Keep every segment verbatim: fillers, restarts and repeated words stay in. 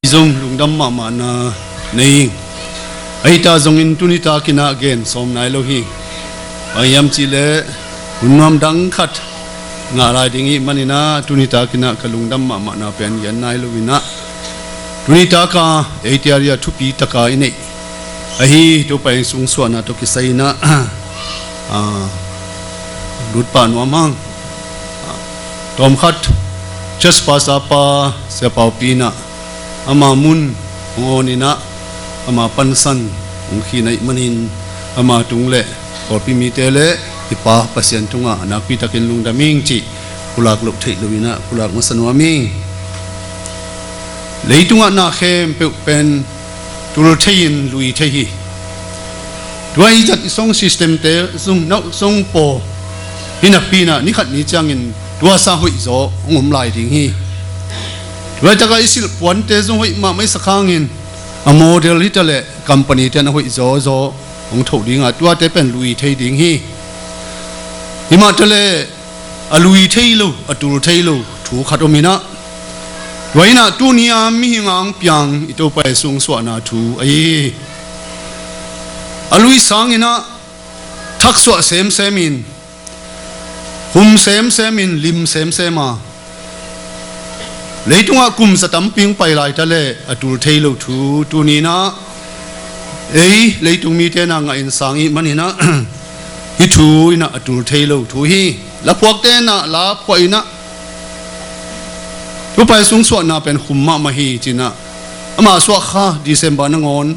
Zong lungdam mahmahna nei ing. Ahi ta zongin tuni takin ah gen sawm nai lo hi. Bang hiam cihleh hun nuam dang khat ngah lai ding ih manin ah tuni takin ah ka lungdam mahmahna pen gen nai lo in ah, tuni taka eite a dingah thupi taka i neih ahi Topa in sungsuahna tawh kisai in ah, ah, lut pah nuam hang. Tawmkhat, Church Pastor pa Sia Pau Pi in ah ama mun hong awn in ah, ama pansan hong khih ahih manin ama tung le pawlpi mite le i Pa Pasian tungah nakpi takin lungdam ing cih pulak loh theih lo in ah pulak masa nuam ing. Leitungah na khempeuh pen tul thei in lui thei hi. Tua i zat i song system te zong, no, song paw hi napi in ah ni khat ni ciangin tua sa hoih zaw hong om lai ding hi. Tua i takah i silh puante zong hoih mahmah i sak hangin a model hi ta leh company te in a hoih zaw zaw hong thoh ding a, tuate pen lui thei ding hi. Hi mah ta leh a lui thei lo, a tul thei lo thu khat om in ah, tua in ah tuni a mihing a hong piang i Topa i sungsuahna thu ahi hi. A lui sangin ah thaksuah semsem in, hum semsem in, lim semsem a, leitungah kum za tampi hong pai lai ta leh a tul thei lo thu tuni in ah ei leitung mite in ah ngah in sang ih manin ah hih thu in ah a tul thei lo thu hi. La phuakte in ah la phuah in ah Topa i sungsuahna pen khum mahmah hi ci in ah, amah suah kha December nangawn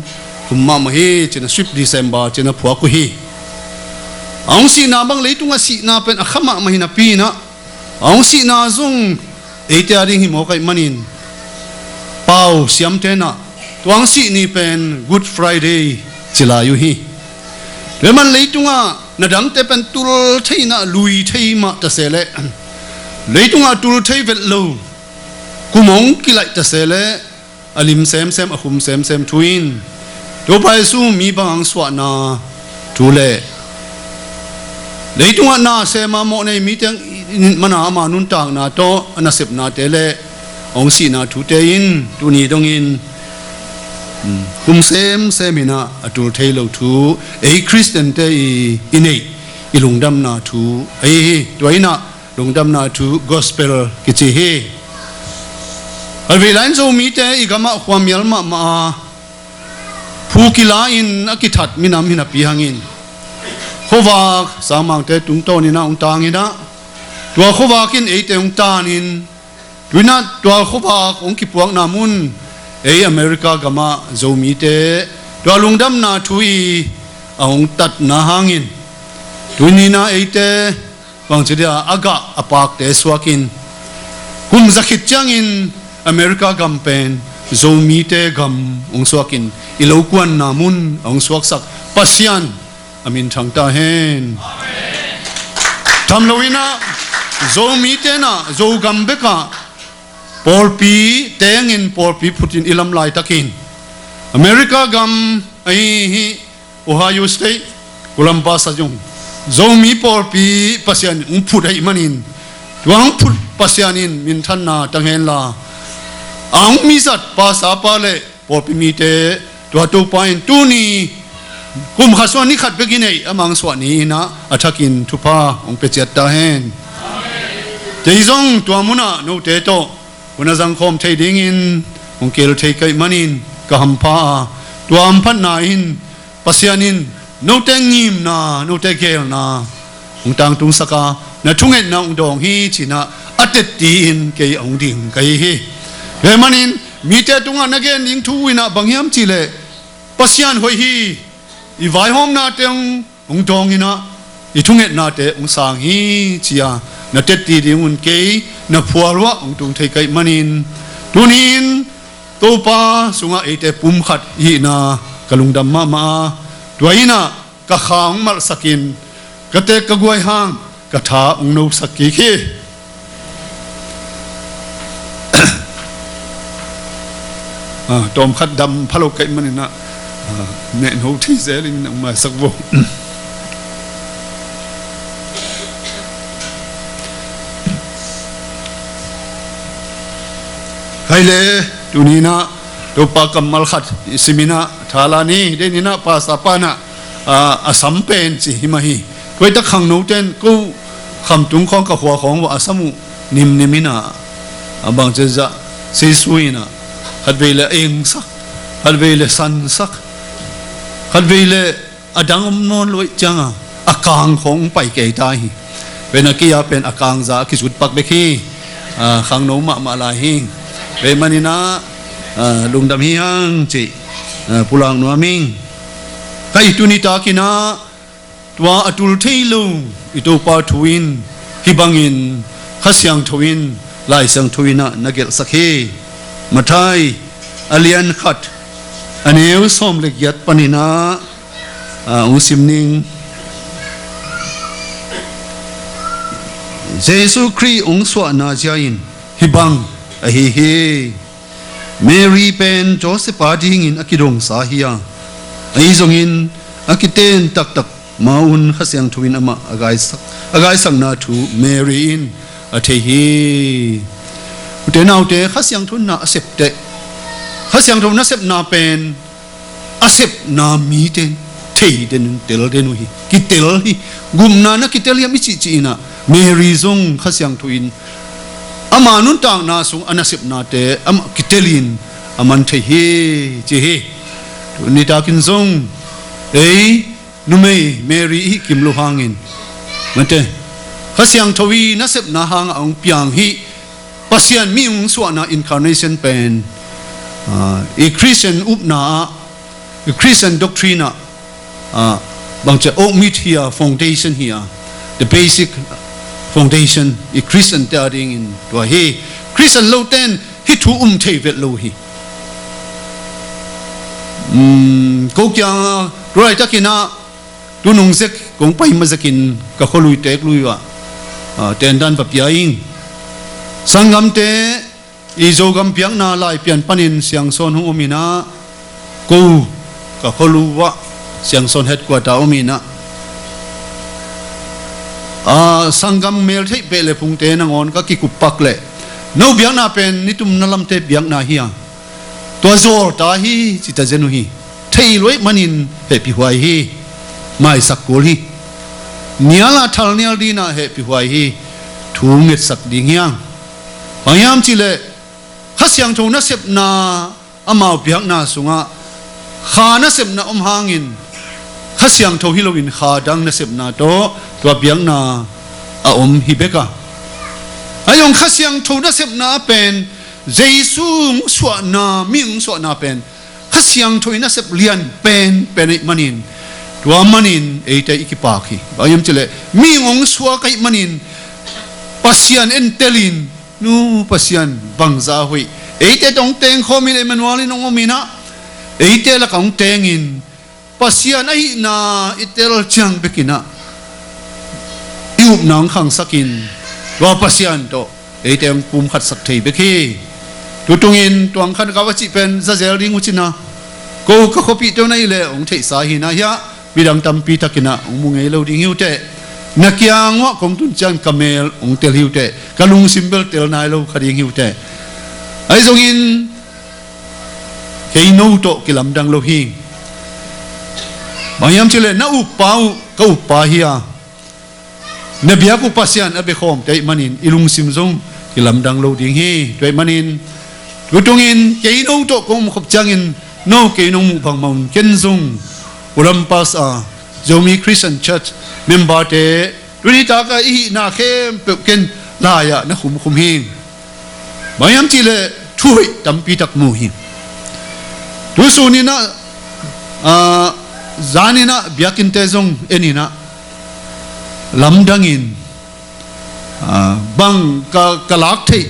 khum mahmah hi ci in ah, sweep December ci in ah phuak uh hi. A hong sihna bang leitungah sihna pen a kha mahmah hi napi in ah, a hong sihna zong eite a ding hi mawk ahih manin pau siamte in ah tua hong sih ni pen Good Friday ci lai uh hi. Tua ahih man leitungah na dangte pen tul thei in ah lui thei mah ta se leh, leitungah tul thei vet lo kum hong kilaih ta se leh, a lim semsem, a hum semsem thu in Topa Jesu mi bang a hong suahna thu le leitungah na sem a mawh nei mite in it man a ama nuntakna tawh a nasepnate le a hong sihna thute in tuni dongin, um, hum semsem in ah a tul thei lo thu, ei Khristiante i, i neih i lungdamna thu ahi hi. Tua in ah lungdamna thu gospel kici hi. A vei lai-in Zomite i gamah khuamial mahmah a, phu kila-in a kithat minam hi napi hangin khuavak sangmangte tungtawnin ah hong tang in ah, tua khuavak in eite hong tan in, tu in ah tua khuavak hong kipuakna mun ei America gamah Zomite tua lungdamna thu i a hong tatna hangin, tuni in ah eite bangci dia a gah a pakte suakin, kum za khit ciangin America gam pen Zomite gam hong suakin, i lokuanna mun a hong suaksak Pasian a minthang ta hen. Tham lo in ah Zomite in ah Zogam bekah pawlpi tengin, pawlpi phutin i lam laitakin, America gam ahi hi Ohio State, Columbus ah zong Zomi pawlpi Pasian in hong phut ahih manin, tua hong phut Pasian in minthanna tang hen la, a hong mizat pastor pa le pawlpi mite tua Topa in tuni kum khat sung ni khat bek i neih a mangsuah ni in ah a thakin thupha hong pia ciat ta hen. Kei zong tua munah note tawh hun a zangkhawm thei dingin hong keel thei ka hih manin ka hampha a, tua hamphatna in Pasian in note ngimna, note geelna hong tangtungsak a, na thungetna hong dawng hi ci in ah a tetti-in kei a hong ding ka hi hi. Tua ahih manin mite tungah na gen ding thu in ah bang hiam cih leh, Pasian hoih hi, i vaihawmnate hong, hong dawng in ah i thungetnate hong sang hi ci-a na tetti ding un kei na phual uah hong tung thei ka hih manin, tuni-in Topa sungah eite pumkhat i hihna ka lungdam mahmah a, tua in ah ka kha hong malhsakin, ka teek ka guai hang ka tha hong nosak kik hi. Ah, tawmkhat dam phalo ka hih manin ah, ah, nehno thei zel in hong maisak vo. Khaile, tuni in ah Topa kammal khat i simin ah thala ni, deninah pasa panah a sam pen ci hi mah hi. Tuaitak khangnote in ko khamtung khawng ka khua khawng uh a sam uh nimnim inah a bang cezah seisu inah khatvei le engsak, khatvei le sansak, khatvei le a dang om nawn lo ih cianga a kang khawng pai kei ta hi. Pen a kei a pen a kangza a kisut pak bek hi. Khangno mahmah lai hi. Vei maninah lungdam hi hang cih pulak nuam ing. Ka i tuni takinah tua a tul thei lo i Topa thu in hih bangin Kha Siangtho in Lai Siangtho inah na gelhsak hi. Matthai a lian khat a neu sawm le giat paninah ung sim ning. Jesu Khrih ung suahna zia in hih bang ahi hi. Mary pen Joseph a dingin a kidongsa hi a, ahi zongin a kiten taktak ma un Kha Siangtho in amah a gaisak, a gaisakna thu Mary in a thei hi. Ute naute, Kha Siangtho na a septeh, Kha Siangtho na sepna pen a sepna mite in thei den, tel den uh hi. Kitel hi. Gupna na kitel hiam i cihcih inah Mary zong Kha Siangtho in ama nuntakna sung a nasepnate amah kitelin a man thei hi ci hi. Tuni takin zong ei numei Mary i hih kim lo hangin mate Kha Siangtho i nasepna hangah a hong piang hih Pasian mi hong suahna incarnation pen i Christian upna ah, i Christian doctrine ah bangcia okmit hi a, foundation hi a, the basic foundation i Christian te a dingin tua hi. Christian lote in hih thu um thei vet lo hi. Ko kiang ruaitakinah tunung zek kong pai mazekin ka khualui teeklui uh ah tendan va pia ing. Sanggamte i Zogam biakna Laipian panin Siangsawn hong om inah ko ka khualu uh ah Siangsawn headquarter om inah sanggam meltheih beh le phungte nangawn ka kikup pak leh no biakna pen nitum na lamte biakna hi a, tua zawlta hi cita zen uh hi. Thei luaih manin hehpihhuai hi. Maisak kul hi. Nial a thalnial dinah hehpihhuai hi. Thu ngetsak ding hiang. Bang hiam cihleh Kha Siangtho nasepna amau biakna sungah kha nasepna om hangin Kha Siangtho hi loin kha dang nasepna tawh tua biakna a om hi bek a. Ahi zong Kha Siangtho nasepna a pen Jesu hong suahna, mi hong suahna pen Kha Siangtho in a sep lian penpen ahih manin, tua manin eite i kipak hi. Bang hiam cihleh mi hong suak ahih manin Pasian entelin, nu Pasian bangza hoih, eite tawh hong tengkhawmin Emmanuel in hong ominah eite lakah hong tengin Pasian ahihna i tel ciang bekinah i upna hong khangsakin tua Pasian tawh eite hong pumkhatsak thei bek hi. Tutungin tuang khan ka va cih pen zazel ding uh cina, ko ka khuapihte uh na hih leh hong theihsa hi na hiah, midang tampi takinah hong mu ngei lo ding hi uh teh. Na kiang uah kong tun ciang ka mel hong tel hi uh teh, ka lungsim bel tel nai lo kha ding hi uh teh. Ahi zongin kei no tawh kilamdang lo hi. Bang hiam cihleh na uppa uh ka uppa hi a, na biak uh Pasian a biakhawmte ahih manin i lungsim zong kilamdang lo ding hi. Tua ahih manin tutungin kei no tawh kong omkhop ciangin no kei nong muh bangmah un ken zong Olympus a Zomi Christian Church memberte tuni taka i hihna khempeuh ken lai-ah na khumkhum hi. Bang hiam cihleh thuhoih tampi tak mu hi. Tusun inah, ah, zan inah biakinnte zong en inah lamdangin, ah, bang ka, ka lak theih,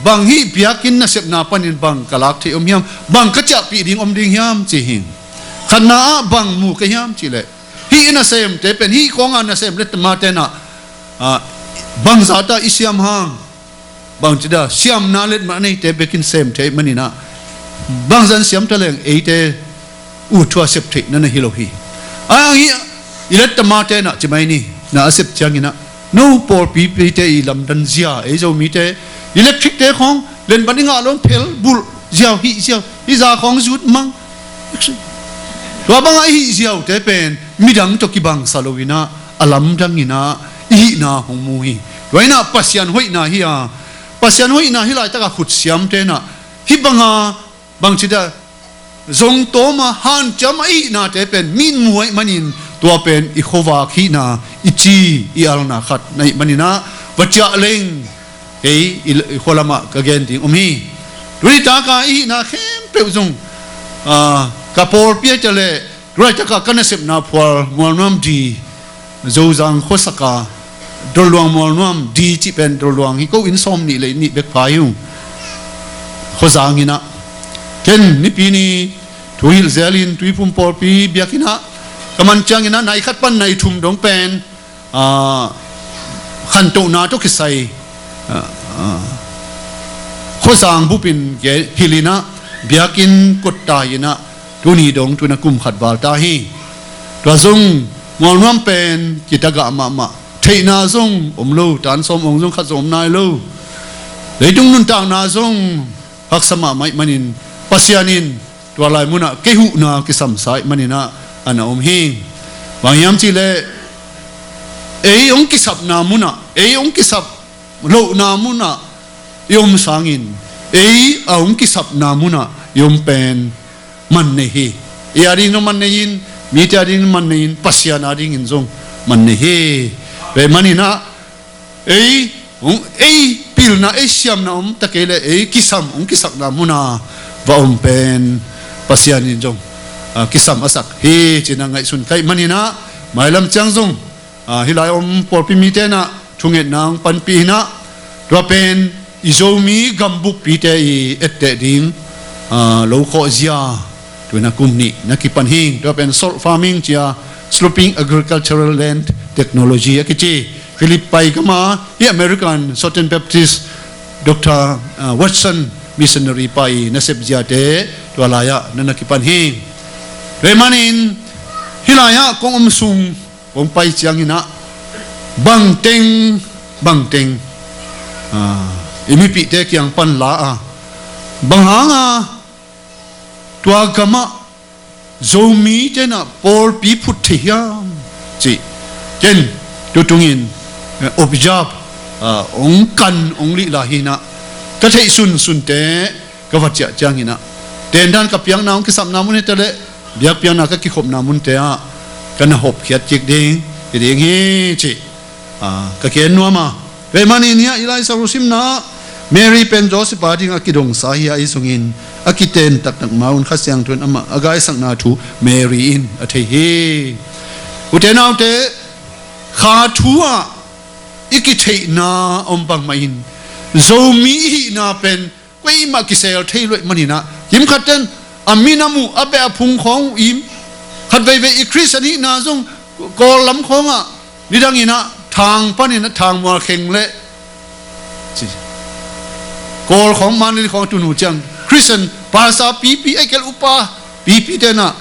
bang hih biakinn nasepna panin bang ka lak theih om hiam, bang ka ciahpih ding om ding hiam ci hi. Khatna ah bang mu ka hiam cihleh hih i nasemte pen hih kawnga nasem le tama tenah, ah, bangzata i siam hang, bangcida siamna letmat a neite bekin sem thei maninah bangzan siam taleng eite ut thu a sep theih na na hi lo hi. Ahi hang hih i let tama tenah ci mai ni, na a sep cianginah no pawlpipite i lamdan zia, ei Zomite i let thikte khawng letmat i ngah lo phel bulh ziau, hih ziau, hih za khawng zut mang. Tua bangah i hih ziaute pen midang tawh kibangsa lo inah a lamdang inah i hihna hong mu hi. Tua inah Pasian hoihna hi a, Pasian hoihna hi laitakah khutsiamte inah hih banga bangci dah zong tawma hanciam a i hihnate pen mi in mu ahih manin tua pen i khuavak hihna, i ci i alna khat na hih maninah va ciah leng kei i, i khualamah ka gen ding om hi. Tuni taka i hihna khempeuh zong, ah, ka pawlpi ahi ta leh, tu laitakah ka nasepna phual Mualnuam di, Zozang khuasaka Dolluang Mualnuam di cih pen Dolluang hi ko, inn sawm nih le nih bek pha hi uh. Khuazang inah ken nipi ni thu hilh zelin Tuiphum pawlpi biakinn ah ka man cianginah nai khat pan nai thum dong pen, ah, khantohna tawh kisai, ah, ah, khuazang bupin hilh inah biakinn kottai inah tuni dong tu-in a kum khat val ta hi. Tua zong Mualnuam pen kitagah mahmah, theihna zong om lo, tan sawm ong zong khat zong om nai lo. Leitung nuntakna zong haksa mahmah ahih manin Pasian in tua lai munah kei huhna kisamsa ahih maninah a na om hi. Bang hiam cihleh ei hong kisapna munah, ei hong kisap lohna munah i om sangin ei a hong kisapna munah i om pen man nei hi. Ei ading zong man nei in, mite ading man nei in, Pasian adingin zong man nei hi. Tua ahih maninah ei hong, ei pilna, ei siamna om ta kei leh ei kisam, hong kisakna muna va om pen Pasian in zong, ah, kisam a sak hi cinah ngaihsun ka hih maninah mailam ciang zong, ah, hih lai om pawlpi mite inah thungetna hong panpih inah tua pen i Zomi gambuppite i etteh ding, ah, lo khawhzia tu-in a kum nih na kipan hi. Tua pen salt farming ci-a, sloping agricultural land technology a kici, Philippi gama hih American Southern Baptist Doctor, ah, Watson missionary pa i nasepziate tua lai-ah na na kipan hi. Tua ahih manin hih lai-ah kong om sung kong pai cianginah bangteng, bangteng, ah, i mipihte kiang pan la a, bang hanga tua gamah Zomite inah pawlpi phut thei hiam cih ken tutungin, eh, observe, ah, hong kan hong lihla hi inah ka theih sunsunte ka va ciah cianginah tendan ka piakna hong kisapna mun hi ta leh biakpiakna ka kikhopna munte ah ka na hopkhiat kik ding hi ding hi cih, ah, ka gen nuam a. Tua ahih manin hih ah i Lai Siangtho simna ah Mary pen Joseph adingah kidongsa hi a, ahi zongin a kiten taktak ma-un Kha Siangtho in amah a gaisakna thu Mary in a thei hi. Ute naute, kha thu ah i kitheihna om bangmah in Zomi i hihna pen kuamah kisel thei lo ahih maninah kimkhat ten a minam uh, a beh a phung khawng uh im, khat veivei i Khristian hihna zong Kawl lam khawngah nidang inah thang paninah thangmual kheng le Kawl khawng, Mandalay khawng a tun uh ciang Khristian pastor pipi, ahih kei leh upa pipite inah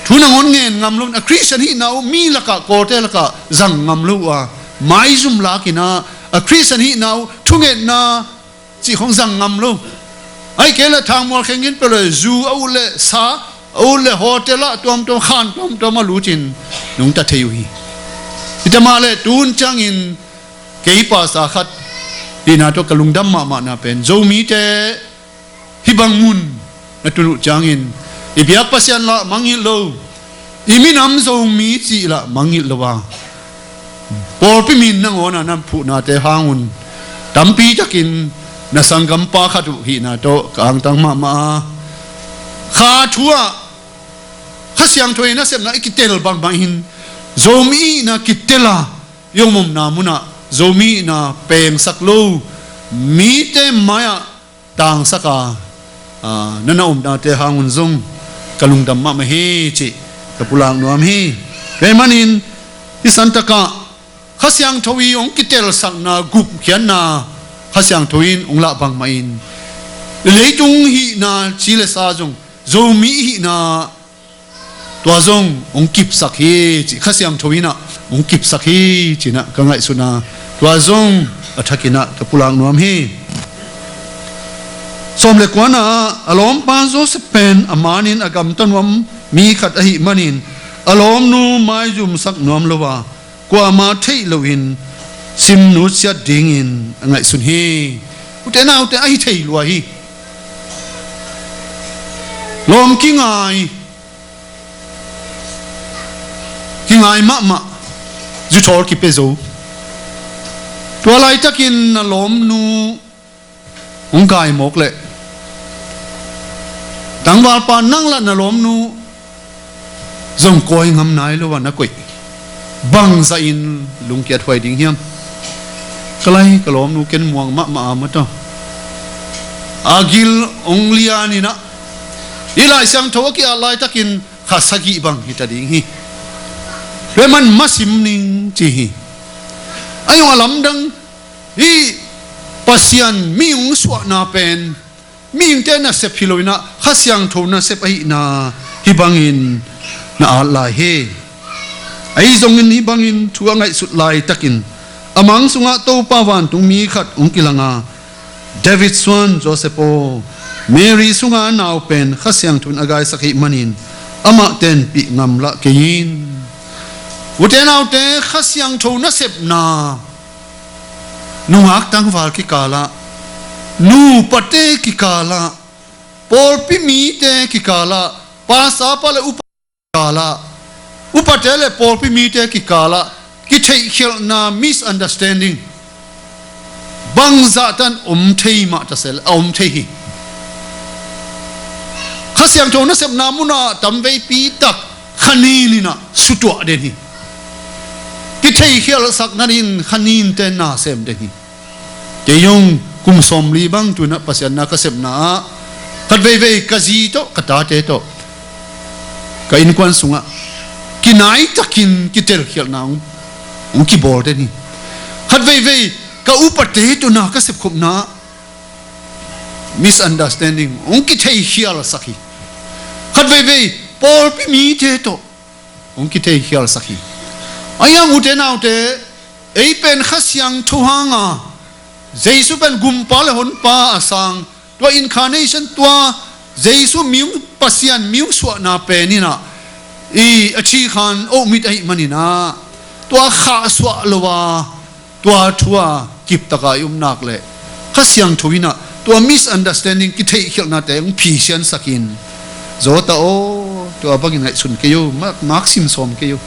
thu nangawn ngen ngam lo in a Khristian hihna uh mi lakah, Kawlte lakah zang ngam lo uh a, maizum lak inah a Khristian hihna uh thungetna cih khawng zang ngam lo. Ahih kei leh thangmual kheng in pia lo, zu a ut leh sa a ut leh hotel ah tuamtuam, khan tuamtuam a lut in nungta thei uh hi. Hi ta mah leh tun ciangin kei pastor khat hihna tawh ka lungdam mahmahna pen Zomite hih bang mun na tun uh ciangin i biak Pasian lah mangngilh lo, i minam Zomi cih lah mangngilh lo a, pawlpi min nangawn a na phuhnate hang un tampi takin na sanggampa khat uh hihna tawh ka angtang mahmah a, kha thu ah Kha Siangtho i nasepna i kitel bangmah in Zomi i hihna kitel a, i om omna munah Zomi i hihna pengsak lo, mite mai-ah tangsak a, ah, na na omnate hang un zong ka lungdam mahmah hi cih ka pulak nuam hi. Tua ahih manin hih santakah Kha Siangtho i hong kitelsakna, gupkhiatna Kha Siangtho in hong lah bangmah in i leitung hihna ci le sa zong Zomi i hihna tua zong hong kipsak hi cih, Kha Siangtho in ah hong kipsak hi ci-in ah ka ngaihsun a, tua zong a thak in ah ka pulak nuam hi. Sawm le kuana ah a lawmpa Joseph pen a manin a gamta nuam mi khat ahih manin a lawmnu maizumsak nuam lo a, kuama theih loin sim nutsiat dingin a ngaihsun hi. Ute naute, ahi thei lua hi. Lawm kingai, kingai mahmah, zuthawl kipia zo. Tua laitakin na lawmnu hong kai mawk leh, tangvalpa nang lah na lawmnu zong kawi ngam nai lo a na koih, bangzahin lungkiat huai ding hiam? Ka lai, ka lawmnu ken muang mahmah a, mataw, a gil hong lian in ah, i Lai Siangtho a ki-at laitakin kha sagih bang hita ding hi. Tua man masim ning ci hi. A zong a lamdang, hih Pasian mi hong suahna pen mihingte nasep hi lo in ah, Kha Siangtho nasep ahihna hih bangin na at lai hi. Ahi zongin hih bangin thu a ngaihsut laitakin a mang sungah Topa vantung mi khat hong kilang a, David suan Joseph aw, Mary sunga nau pen Kha Siangtho in a gaisak ahih manin amah tenpih ngamlah kei in. Ute naute, Kha Siangtho nasepna nungak tangval kikalah, nupate kikalah, pawlpi mite kikalah, pastor pa le upa kikalah, upate le pawlpi mite kikalah kitheihkhialhna, misunderstanding, bangzah tan om thei mah ta seh le a om thei hi. Kha Siangtho nasepna munah tamveipi tak kha nin in ah sutuah den hi. Kitheihkhialhsak nadingin kha ninte na sem den hi. Kei zong kum sawmli bang tu in ah Pasian na ka sepna ah, khat veivei ka zi tawh, ka tate tawh, ka innkuan sungah kinaitakin kitelkhialhna hong, hong kibawl den hi. Khat veivei ka upate tawh na ka sepkhopna ah misunderstanding hong kitheikhialsak hi. Khat veivei pawlpi mite tawh hong kitheikhialsak hi. Ahi hang ute naute, ei pen Kha Siangtho hanga Jesu pen gumpa le honpa a sang, tua incarnation, tua Jesu mi hong, Pasian mi hong suahna pen in ah, i a thikhan oh mit ahih manin ah, tua khahsuah lo a, tua thu a kiptaka i um nak leh Kha Siangtho in ah tua misunderstanding, kitheihkhialhnate hong phisiansak in, Zawta aw, tua bangin ngaihsun kei o, ma-, maksim sawm kei o.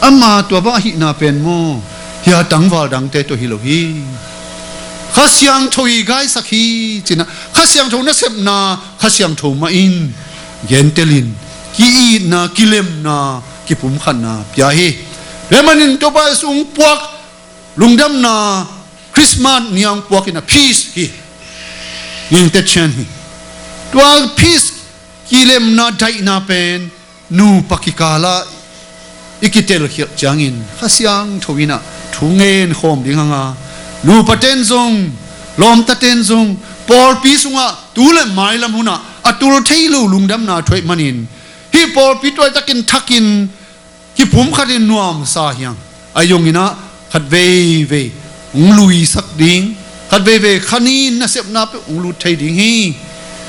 Ama tua bang ahihna pen maw, hih a tangval dangte tawh hi lo hi. Kha Siangtho i gaisak hi ci in ah, Kha Siangtho nasepna Kha Siangtho mah in gentelin, ki-itna, kilemna, kipumkhatna pia hi. Tua ahih manin Topa Jesu hong puak lungdamna, Christmas ni a hong puak in ah peace hi. Ngingte thian hi. Tua peace, kilemna, daihna pen nupa kikalah i kitelkhialh ciangin Kha Siangtho in ah thu ngen khawm ding hang a, nupaten zong, lawmtaten zong, pawlpi sungah tu le mailam hunah a tul thei lo lungdamna thu ahih manin, hih pawlpi tuaitakin thakin kipumkhatin nuamsa hi hang. Ahi zongin ah khat veivei hong luisak ding, khat veivei kha nin nasepna peuh hong lut thei ding hi.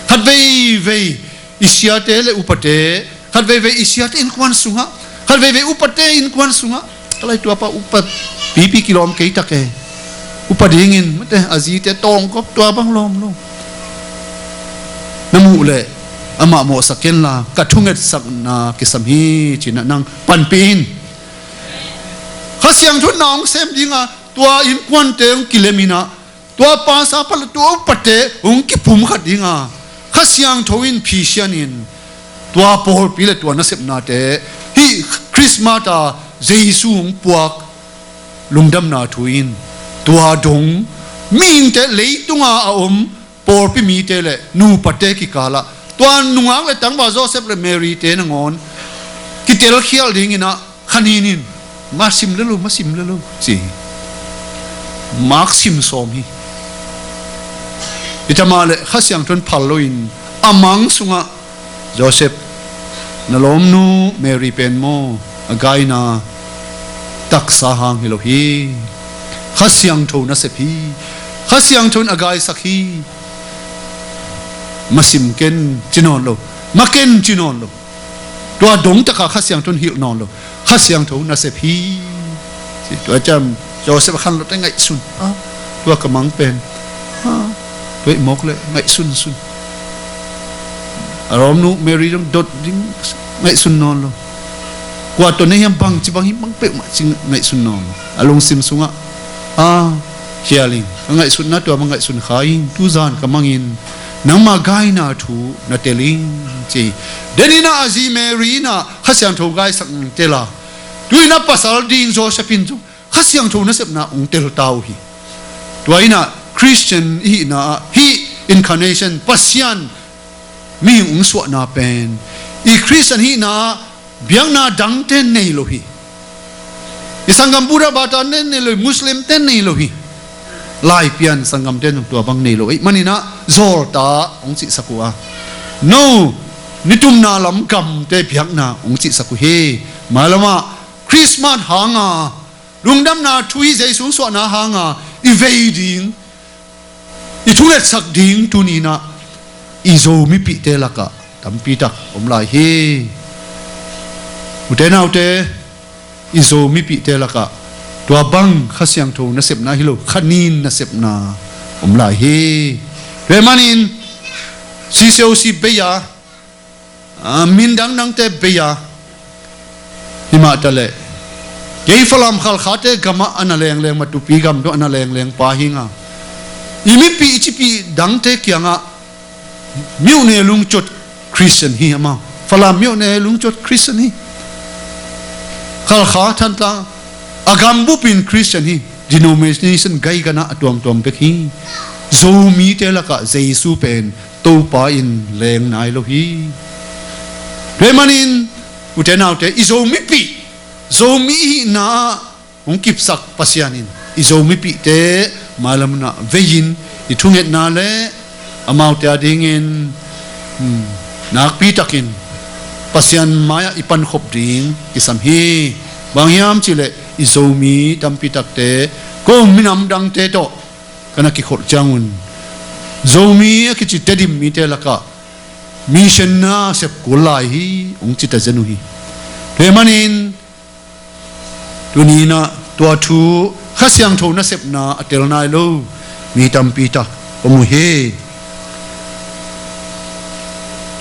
Khat veivei i siate le upate, khat veivei i siate innkuan sungah, khat veivei upate innkuan sungah, ka lai, tua pa upa pipi kilawm kei tak e. Upa dingin mate, a zite tawngkop tua bang lawm lo. Na muh leh amah mawhsak kenla, ka thungetsakna kisam hi ci in ah nang panpih in. Kha Siangtho in na hong sem ding a, tua innkuante hong kilem in ah, tua pastor pa le tua upate hong kipumkhat ding a, Kha Siangtho in phisian in, tua pawlpi le tua nasepnate, hih Christmas a Jesu hong puak lungdamna thu in, tua dong mihingte, leitunga a om pawlpi mite le nupate kikalah, tua nungak le tangval Joseph le Mary te nangawn kitelkhialh dingin ah kha nin in, masim le lo, masim le lo ci hi. Maksim sawm hi. Hita mah leh Kha Siangtho in phal loin a mang sungah, Joseph, na lawmnu Mary pen maw, a gaina taksa hang hi lo hi. Kha Siangtho nasep hi. Kha Siangtho in a gaisak hi. Masim ken ci nawn lo, ma ken ci nawn lo. Tua dong taka Kha Siangtho in hilh nawn lo. Kha Siangtho nasep hi. Tua ciang Joseph a khan lote ngaihsun. Ah, tua ka mang pen, ah, tua i mawk le ngaihsun sun. A Rom nu Mary dong dot ding ngaihsun nawn lo. Kua tawh na hiam, bang ci bang hi, bang peuhmah ci ngaihsun nawn lo. A lungsim sungah, ah, hial ing, ka ngaihsutna tua bang ngaihsun kha ing, tuzan ka mangin nangma gaina thu na tel ing, ci. Deninah a zi Mary inah Kha Siangtho gaisak tel a, tuinah pasal ding Joseph in zong Kha Siangtho nasepna hong tel ta uh hi. Tua inah Christian i hihna ah hih incarnation, Pasian mihing hong suahna pen, i Christian hihna ah biakna dangte nei lo hi. I sanggam Buddha bata nei lo hi, Muslim te nei lo hi. Laipian sanggamte zong tua bang nei lo ahih maninah zawlta hong cihsak uh a, no, nitumna lam gamte biakna hong cihsak uh hi. Mailamah Christmas hanga, lungdamna thu i Jesu hong suahna hanga i vei ding, i thungetsak ding tuninah i Zo mipihte lakah tampitak om lai hi. Ute naute, i Zo mipihte lakah tua bang Kha Siangtho nasepna hi lo, kha nin nasepna om lai hi. Tua ahih manin C C O C bei a, a, min dangdangte bei a, himah taleh kei Falam Khalkhate gamah a na lengleng, Matupi gam tawh a na lengleng pa hi nga. I mipih i cipih dangte kiangah Myone Lungcot Christian hi amau. Falam Myone Lungcot Christian hi. Khalkha Thantlang a gambupin Christian hi. Denomination gaiganah a tuamtuam bek hi. Zomite lakah Jesu pen Topa in leng nai lo hi. Tua ahih manin ute naute, i Zo mipih, Zomi i hihna ah hong kipsak Pasian in i Zo mipihte mailam hunah vei-in i thungetna le amaute a dingin, hmm, nakpitakin Pasian mai-ah i pankhop ding kisam hi. Bang hiam cihleh i Zomi tampitakte ko minam dangte tawh ka na kikholh ciangun Zomi a kici Tedim mite lakah mission nasep kul lai hi, hong ci ta zen uh hi. Tua ahih manin tuni inah tua thu Kha Siangtho nasepna a tel nai lo mi tampitak om uh hi.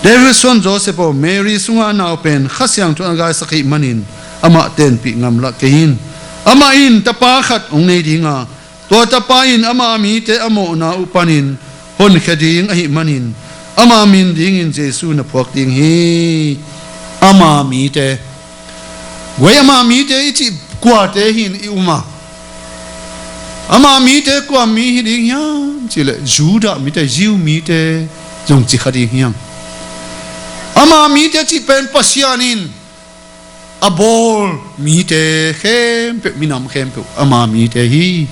Davidson Joseph aw, Mary sungah a nau pen Kha Siangtho in a gaisak ahih manin amah tenpih ngamlah kei in. Amah in tapa khat hong nei ding a, tua tapa in ama mite a mawhna uh panin honkhia ding ahih manin ama min dingin Jesu na phuak ding hi. Ama mite. Guai, ama mite i cih kuate hi in i um a? Ama mite kua mi hi ding hiam cihleh Judah mite, Jew mite zong ci kha ding hi hang. Ama mite cih pen Pasian in a bawl mite khempeuh, minam khempeuh ama mite hi.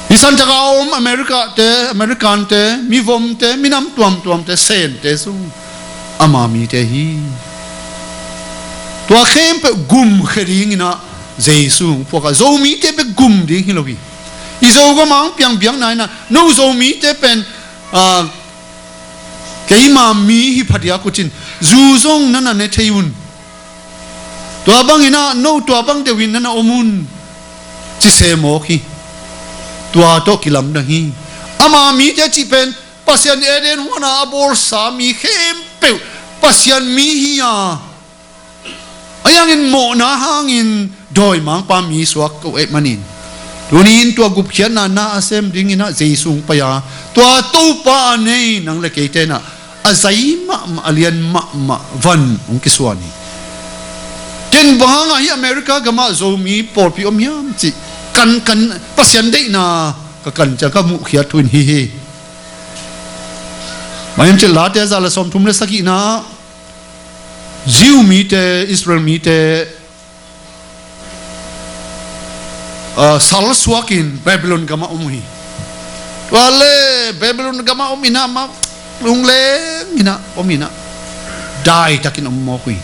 Hih santak a om America te, American te, mivom te, minam tuamtuam te, Sen te sung ama mite hi. Tua khempeuh gum khia dingin ah Jesu hong phuak a, Zomite bek gum ding hi lo hi. I Zogam ah hong piang biakna in ah, no Zomite pen, ah, keima mi hi phadiak uh cin, zu zong na na ne thei un. Tua bangin ah no tua bang deuhin na na om un, ci se mawk hi. Tua tawh kilamdang hi. Ama mite cih pen Pasian Eden huan a a bawlsa mi khempeuh Pasian mi hi a, a yangin mawhna hangin dawimangpa mi suak ko eh manin, tunin tua gupkhiatna na a sem dingin ah Jesu hong pai a, tua Topa a nei nang le keite in ah a zai mahmah, a lian mahmah van hong kisuan hi. Ken bang hangah hih America gamah Zomi pawlpi om hiam cih kan, kan, Pasian deihna ka kan ciang ka muhkhiat thu in hi hi. Bang hiam cih leh Late za le sawmthum le sagihna Jew mite, Israel mite, ah, sal suakin Babylon gamah om uh hi. Tua le Babylon gamah om in ah, mah lungleng in ah om in ah, daitakin om mawk uh hi.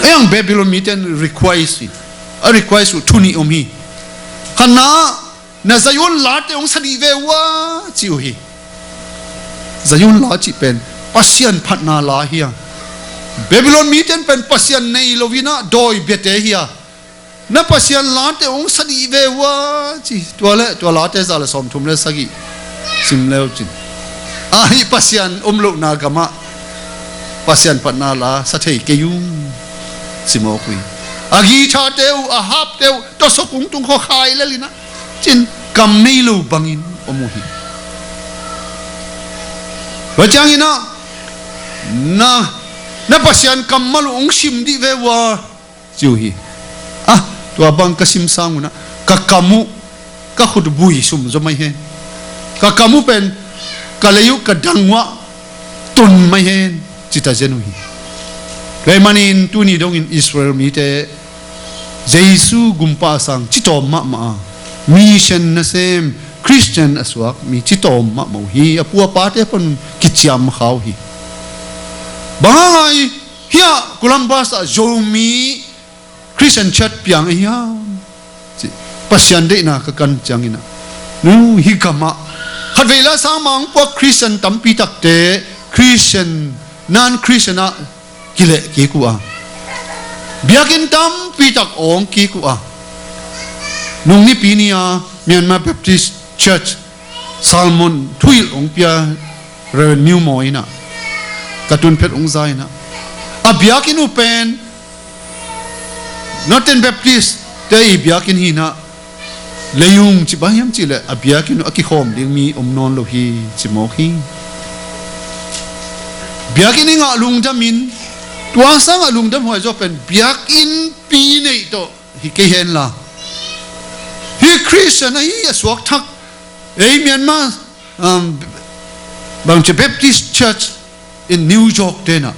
A yang Babylon mite in request hi. A request uh thu nih om hi. Khatna, na Zion late hong sa dih ve uh a, ci uh hi. Zion la cih pen Pasian phatna la hi a, Babylon mite in pen Pasian nei lo in ah dawi biate hi a, na Pasian late hong sa dih ve uh a ci. Tua le tua late za le sawmthum le sagih sim le uh cin, ahi Pasian om lohna gamah Pasian phatna la sa thei kei ung ci mawk uh hi. A guitar-te uh, a harp-te uh, tawsawk kungtung khawkhai lel in ah cin, kam nei lo bangin om uh hi. Tua ciangin ah na, na Pasian kammal uh hong sim dih ve uh a ci uh hi. Ah, tua bang ka sim sang un ah ka kam uh, ka khut bui sum zaw mai hen. Ka kam uh pen ka lei uh, ka dang uh ah tun mai hen, ci ta zen uh hi. Tua ahih manin tuni dongin Israel mite Jesu gumpa a sang citawm mahmah a, mission nasem Christian a suak mi citawm mahmah uh hi. A pu a pate pan kiciam kha uh hi. Bang hang a hiah Columbus ah Zomi Christian Church piang a hiam? Ci, Pasian deihna ka kan ciangin ah, nu, hih gamah khatvei la sang mah hong puak Christian tampi takte Christian, non-Christian ah kileh kik uh a, biakinn tampi tak awng kik uh a, nung Nipi ni-a Myanmar Baptist Church Salmon thuhilh hong pia Reverend Miu Maw in ah ka tun phet hong za in ah, a biakinn uh pen Northern Baptist te i biakinn hi in ah, lei ung, ci bang hiam cih leh a biakinn uh a kikhawm ding mi om nawn lo hi, ci mawk hi. Biakinn i ngah lungdam in, tua sangah lungdam huai zaw pen biakinnpi neih tawh hi kei hen la, hih Christian ahi a suak thak ei Myanmar, um, bangci Baptist Church in New York te in ah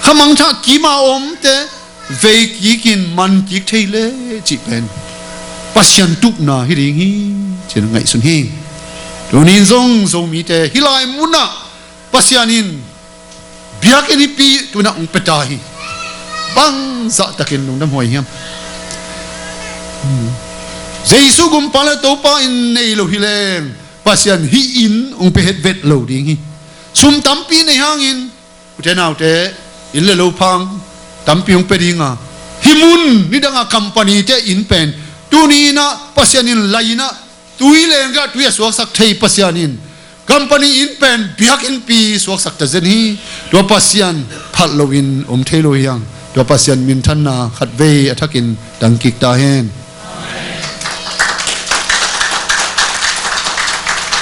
khamangthah kima omte vei kikin man kik thei le cih pen Pasian tupna hi ding hi, ci-in ngaihsun hi. Tunin zong Zomite hih lai munah Pasian in biakinn i pi tu-in ah hong pia ta hi. Bangzah takin lungdam huai hiam? Hmm. Jesu gumpa le Topa in nei lo hi leng Pasian hih inn hong pia het vet lo ding hi. Sum tampi nei hangin, ute naute, inn le lo phang tampi hong pia ding a, hih mun nidang a company-te inn pen tuni in ah Pasian in lai in ah tui lenggah tui a suaksak thei Pasian in company inn pen biakinnpi suaksak ta zen hi. Tua Pasian phat loin om thei lo hi hang. Tua Pasian minthanna khatvei a thakin tang kik ta hen.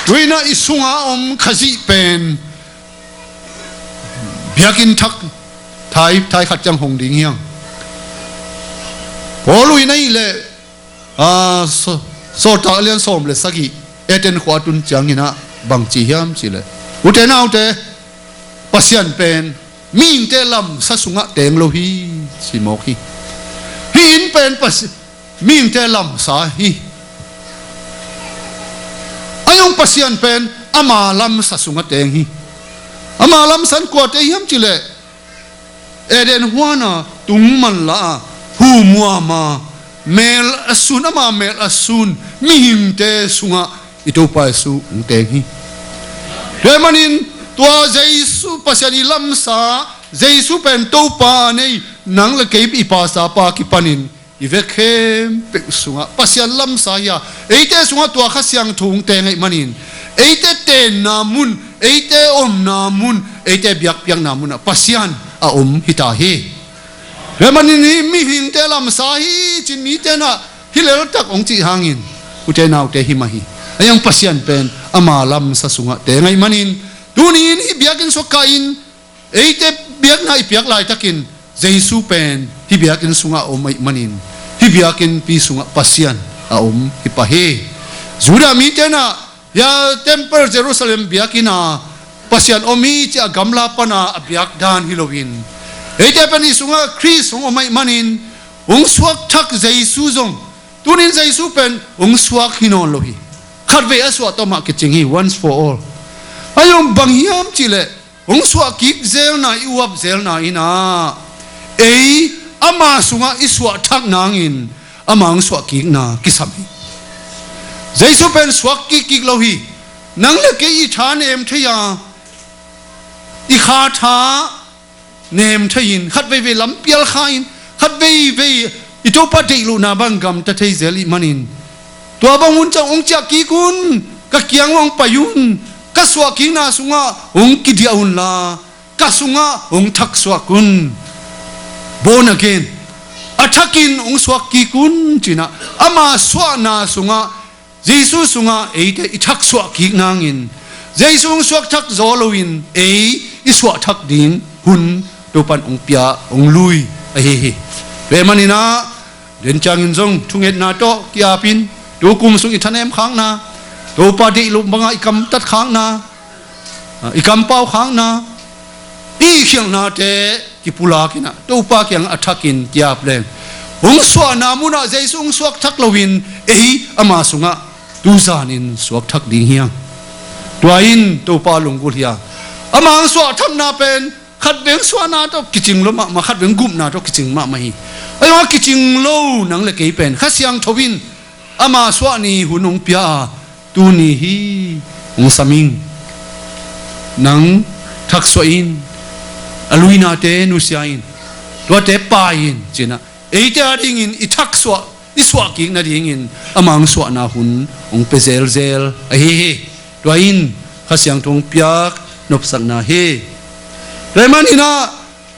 Tua in ah i sunga om Khazih pen biakinn thak thai, thai khat ciang hong ding hi hang. Paul in ahih leh, ah, Saw-, Sawltak a lian sawm le sagih, Athens khua a tun ciangin ah bang ci hiam cih leh, ute naute, Pasian pen mihingte lamsa sungah teng lo hi, ci mawk hi. Hih inn pen Pasi-, mihingte lamsa hi. Ahi zong Pasian pen ama lamsa sungah teng hi. Ama lamsa in kuate hiam cih leh, Eden huan a tung manlah a, hu muam a, mel a sun, ama mel a sun mihingte sungah i Topa Jesu hong teng hi. Tua ahih manin tua Jesu, Pasian i lamsa Jesu pen Topa a nei nang le kei i pastor pa kipanin i vek khempeuh sungah Pasian lamsa hi a, eite sungah tua Kha Siangtho hong teng ahih manin eite tenna mun, eite omna mun, eite biakpiakna munah Pasian a om hi ta hi. Tua ahih manin hih mihingte lamsa hi ci-in mite in ah hih leltak hong cih hangin, ute naute, hi mah hi. Ahi zong Pasian pen ama lamsa sungah teng ahih manin, tuni-in hih biakinn suak kah in eite biakna i piak laitakin Jesu pen hih biakinn sungah a om ahih manin, hih biakinnpi sungah Pasian a om hi pah hi. Judah mite in ah hih temple Jerusalem biakinn a Pasian om hi ci-a gamla pana a biak dan hi loin, eite pen i sungah Khrist hong om ahih manin, hong suak thak Jesu zong, tunin Jesu pen hong suak hi nawn lo hi. Khatvei a suah tawh mah kicing hi, once for all. Ahi zong bang hiam cih leh, hong suah kik zelna, i uap zelna in ah, ei ama sungah i suah thak nangin ama hong suah kikna kisam hi. Jesu pen suak kik kik lo hi. Nang le kei i thanem thei a, i kha tha nem thei-in, khat veivei lam pial kha-in, khat veivei i Topa deih lohna bang gamta thei zel ih manin, tua bang hun ciang hong ciah kik un, ka kiang hong pai un, ka suah kikna sungah hong kidiah unla, ka sungah hong thaksuak un. Born again, a thakin hong suak kik un cinah, ama suahna sungah, Jesu sungah eite i thaksuah kik nangin, Jesu hong suak thak zaw loin ei i suah thak ding hun Topan hong pia, hong lui ahi hi. Tua ih maninah, den ciangin zong thungetna tawh ki-apin, tu kum sung i thanem khakna, Topa deih loh bangah i kamtat khakna, i kampau khakna, i khialhnate kipulakinah, Topa kiangah a thakin ki-ap leng, hong suahna munah Jesu hong suak thak loin ei ama sungah tuzanin suak thak ding hiang. Tua in Topa lunggulh hiang. Ama hong suah thakna pen khat veng suahna tawh kicing lo mahmah, khat veng gupna tawh kicing mahmah hi. Ahi zongah kicing lo nang le kei pen Kha Siangtho in ama suah ni hun hong pia a, tuni hi, hong sam ing, nang thaksuah in, a luinate nusia in, tuate pai in cinah, eite adingin i thaksuah, i suah kik nadingin ama hong suahna hun hong pia zelzel ahi hi. Tua in Kha Siangtho hong piak nopsakna hi. Tua ih maninah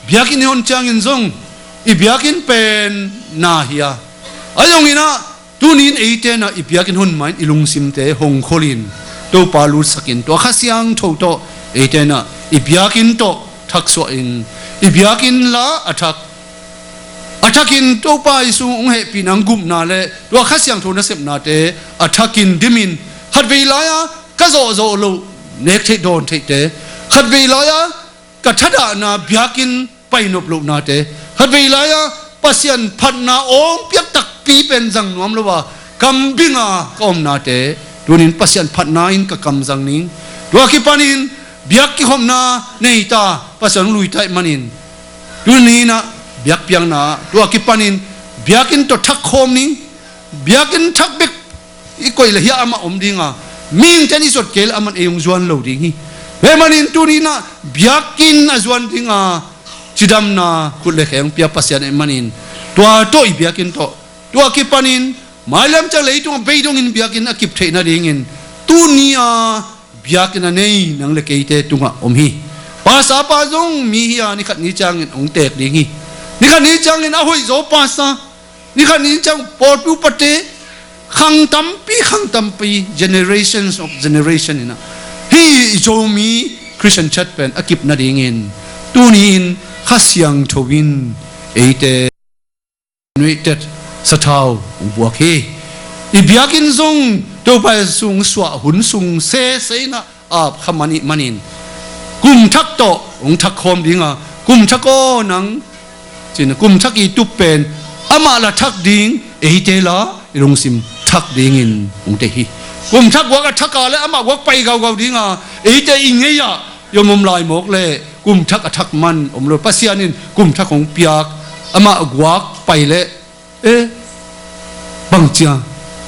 biakinn i hon ciangin zong i biakinn pen na hi a, ahi zonginah tuni in eite inah i biakinn hon ma-in i lungsimte hong kholin, Topa lutsakin, tua Kha Siangtho tawh eite inah i biakinn tawh thaksuahin, i biakinn la a thak, a thakin Topa Jesu hong hehpihna, hong gupna le tua Kha Siangtho nasepnate a thakin dimin, khatvei lai-a ka zawhzawh loh, nek theih dawn theihte, khatvei lai-a ka thadahna biakinn painop lohnate, khatvei lai-a Pasian phatna awng piak takpi pen zang nuam lo a, kam binga ka omnate, tunin Pasian phatna in ka kam zang ning. Tua kipanin biak kikhopna nei ta, Pasian hong lui ta ih manin, tuni inah biakpiakna, tua kipanin biakinn tawh thak khawm ning. Biakinn thak bek i koih le hiah amah om dinga, mihingte in i zot kei le aman ei hong zuan lo ding hi. Tua ih manin tuni inah biakinn a zuan dinga cidamna khut le khe hong pia Pasian ih manin, tua tawh i biakinn tawh, tua kipanin mailam ciang leitungah bei dongin biakinn a kip theih nadingin tuni-a biakinn a nei nang le keite tungah om hi. Pastor pa zong mi hi a, nikhat ni ciangin hong teek ding hi. Nikhat ni ciangin a hoihzaw pastor, nikhat ni ciang pawlpi upate, khang tampi, khang tampi, generations of generation inah, hih i Zomi Christian Church pen a kip nadingin tuni-in Kha Siangtho in eite anointed sathau hong buak hi. I biakinn zong Topa Jesu hong suah hun sung sese inah ap kha man ih manin, kum thak tawh hong thak khawm dinga, kum thak aw nang, cin kum thak i tup pen amah la thak ding, eite la i lungsim thak dingin hong tei hi. Kum thak guak a thak a le amah guak pai gaugau dinga, eite i ngei-ah i om om lai mawk le kum thak a thak man om lo. Pasian in kum thak hong piak, amah guak pai le, e, bangcia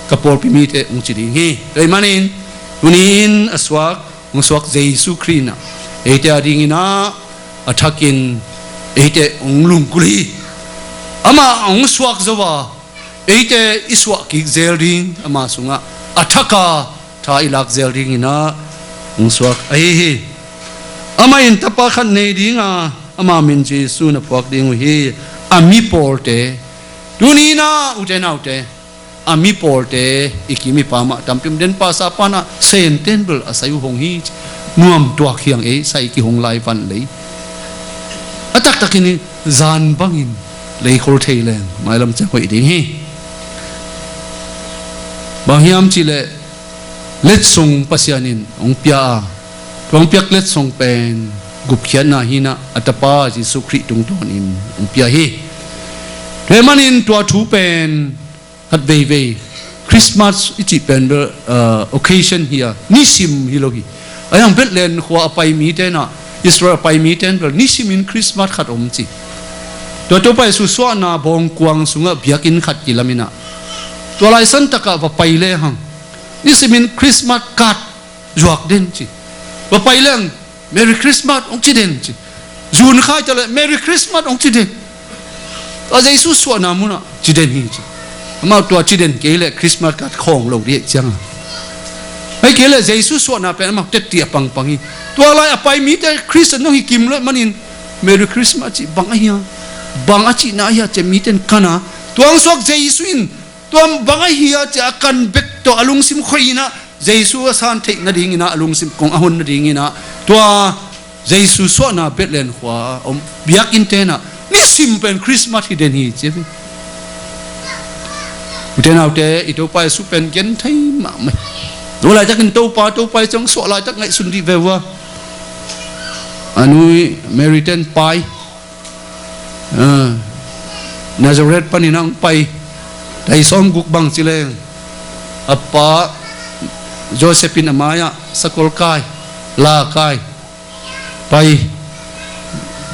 ka pawlpi mite hong ci ding hi. Tua ih manin tuni-in a suak, hong suak Jesu Khrih inah eite adinginah a thakin eite hong lungkul hi. Amah hong suak zo a, eite i suah kik zel ding, ama sungah a thaka tha i lak zel dinginah hong suak ahi hi. Amah in tapa khat nei dinga, ama min Jesu na phuak ding uh hi. A mi pawlte, tuni inah ute naute, a mi pawlte i kim i pam ah tampi om. Den pastor pa inah Senten bel a sai uh hong hi. Nuam tuak hiang ei, sai kihong lai van lei. A taktakin i zan bangin leikhol thei leng mailam ciang hoih ding hi. Bang hiam cihleh letsong Pasian in hong pia a, tua hong piak letsong pen gupkhiatna hi inah a tapa Jesu Khrih tungtawnin hong pia hi. Tua ih manin tua thu pen khat veivei, Christmas i cih pen bel, uh, occasion hi a, nisim hi lo hi. Ahi hang Bethlehem khua a pai mite inah, Israel a pai mite in bel nisimin Christmas khat om ci. Tua Topa Jesu suahna bawngkuang sungah biakinn khat kilam inah, tua lai santakah va pai lehang nisimin Christmas card zuak den ci. Va pai lehang Merry Christmas hong ci den ci. Zun kha hi taleh Merry Christmas hong ci den. Tua Jesu suahna munah ci den hi ci. Amau tua ci den kei leh Christmas card khawng lo dih ciang a. Hei kei leh Jesu suahna pen amau tetti a pangpang hi. Tua lai a pai mite Christian nong hi kim leh manin Merry Christmas cih bang ahi a, bang a cihna ahi a ci-a mite in kan a. Tua hong suak Jesu in tua bang ahi a ci-a a kan bek tawh a lungsim khoih in ah Jesu a san theih nadingin ah a lungsim kong a hon nadingin ah tua Jesu suahna Bethlehem khua a om biakinn te in ah nisim pen Christmas hi den hi ci ve. Ute naute, i Topa Jesu pen gen thei mahmah hi. Tua laitakin Topa, Topa i ciang suah laitak ngaihsun dih ve ua. A nu i Mary ten pai, ah, Nazareth panin hong pai, tai sawm guk bang ci leng a pa Joseph in a mai-ah sakol kai, la kai, pai,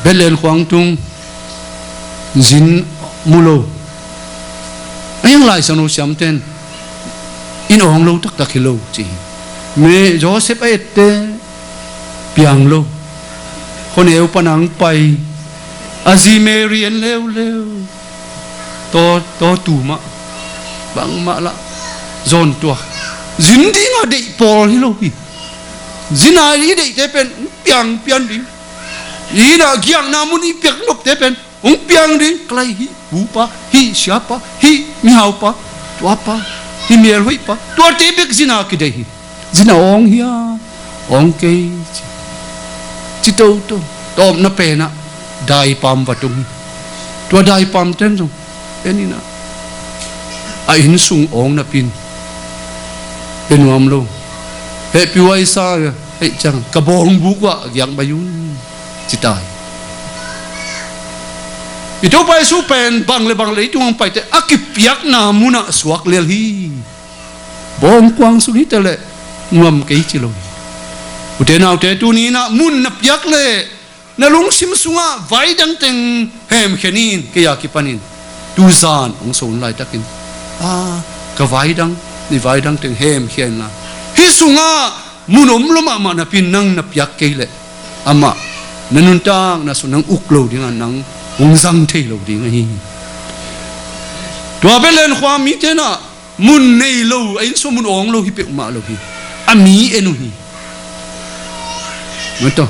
Bethlehem khua hong tung, zin mu lo. A hiang Lai Siangtho siamten in awng lo taktak hi lo ci hi. Me Joseph a ette piang lo. Khuaneu pan hong pai, a zi Mary en leuleu. Taw, taw tu mah, bangmah lah zawn tuak. Zin ding a deih pawl hi lo hi. Zin a i deihte pen hong piang pian ding. I na giakna mun i piak nopte pen hong piang ding. Kalai hi, bupa, hi siapa, hi mihaupa, tuapa, hi melhoihpa. Tuate bek zin a kideih hi. Zin a awng hia, awng kei ci, ci toto. Tawpna penah daipam va tung hi. Tua daipam ten zong en in ah a inn sung awng napin pe nuam lo. Hehpih huai sa hei ciang ka bawng buk uah giak bai un ci tai. I Topa Jesu pen bang le bang leitung hong paite a kipiakna munah suak lel hi. Bawngkuang sung hi taleh nuam kei ci lo hi. Ute naute, tuni in ah mun na piak leh na lungsim sungah vai dang teng hemkhia in, kei a kipanin tuzan hong so un laitakin, a, ka vai dang, i vai dang teng hemkhia in la. Hih sungah mun om lo mahmah napin nang na piak kei leh amah na nuntakna sung nang uk lo ding a, nang hong zang thei lo ding ahi hi. Tua Bethlehem khua mite in ah mun nei lo, a inn sung mun awng lo hi peuhmah lo hi. A mi en uh hi. Mataw,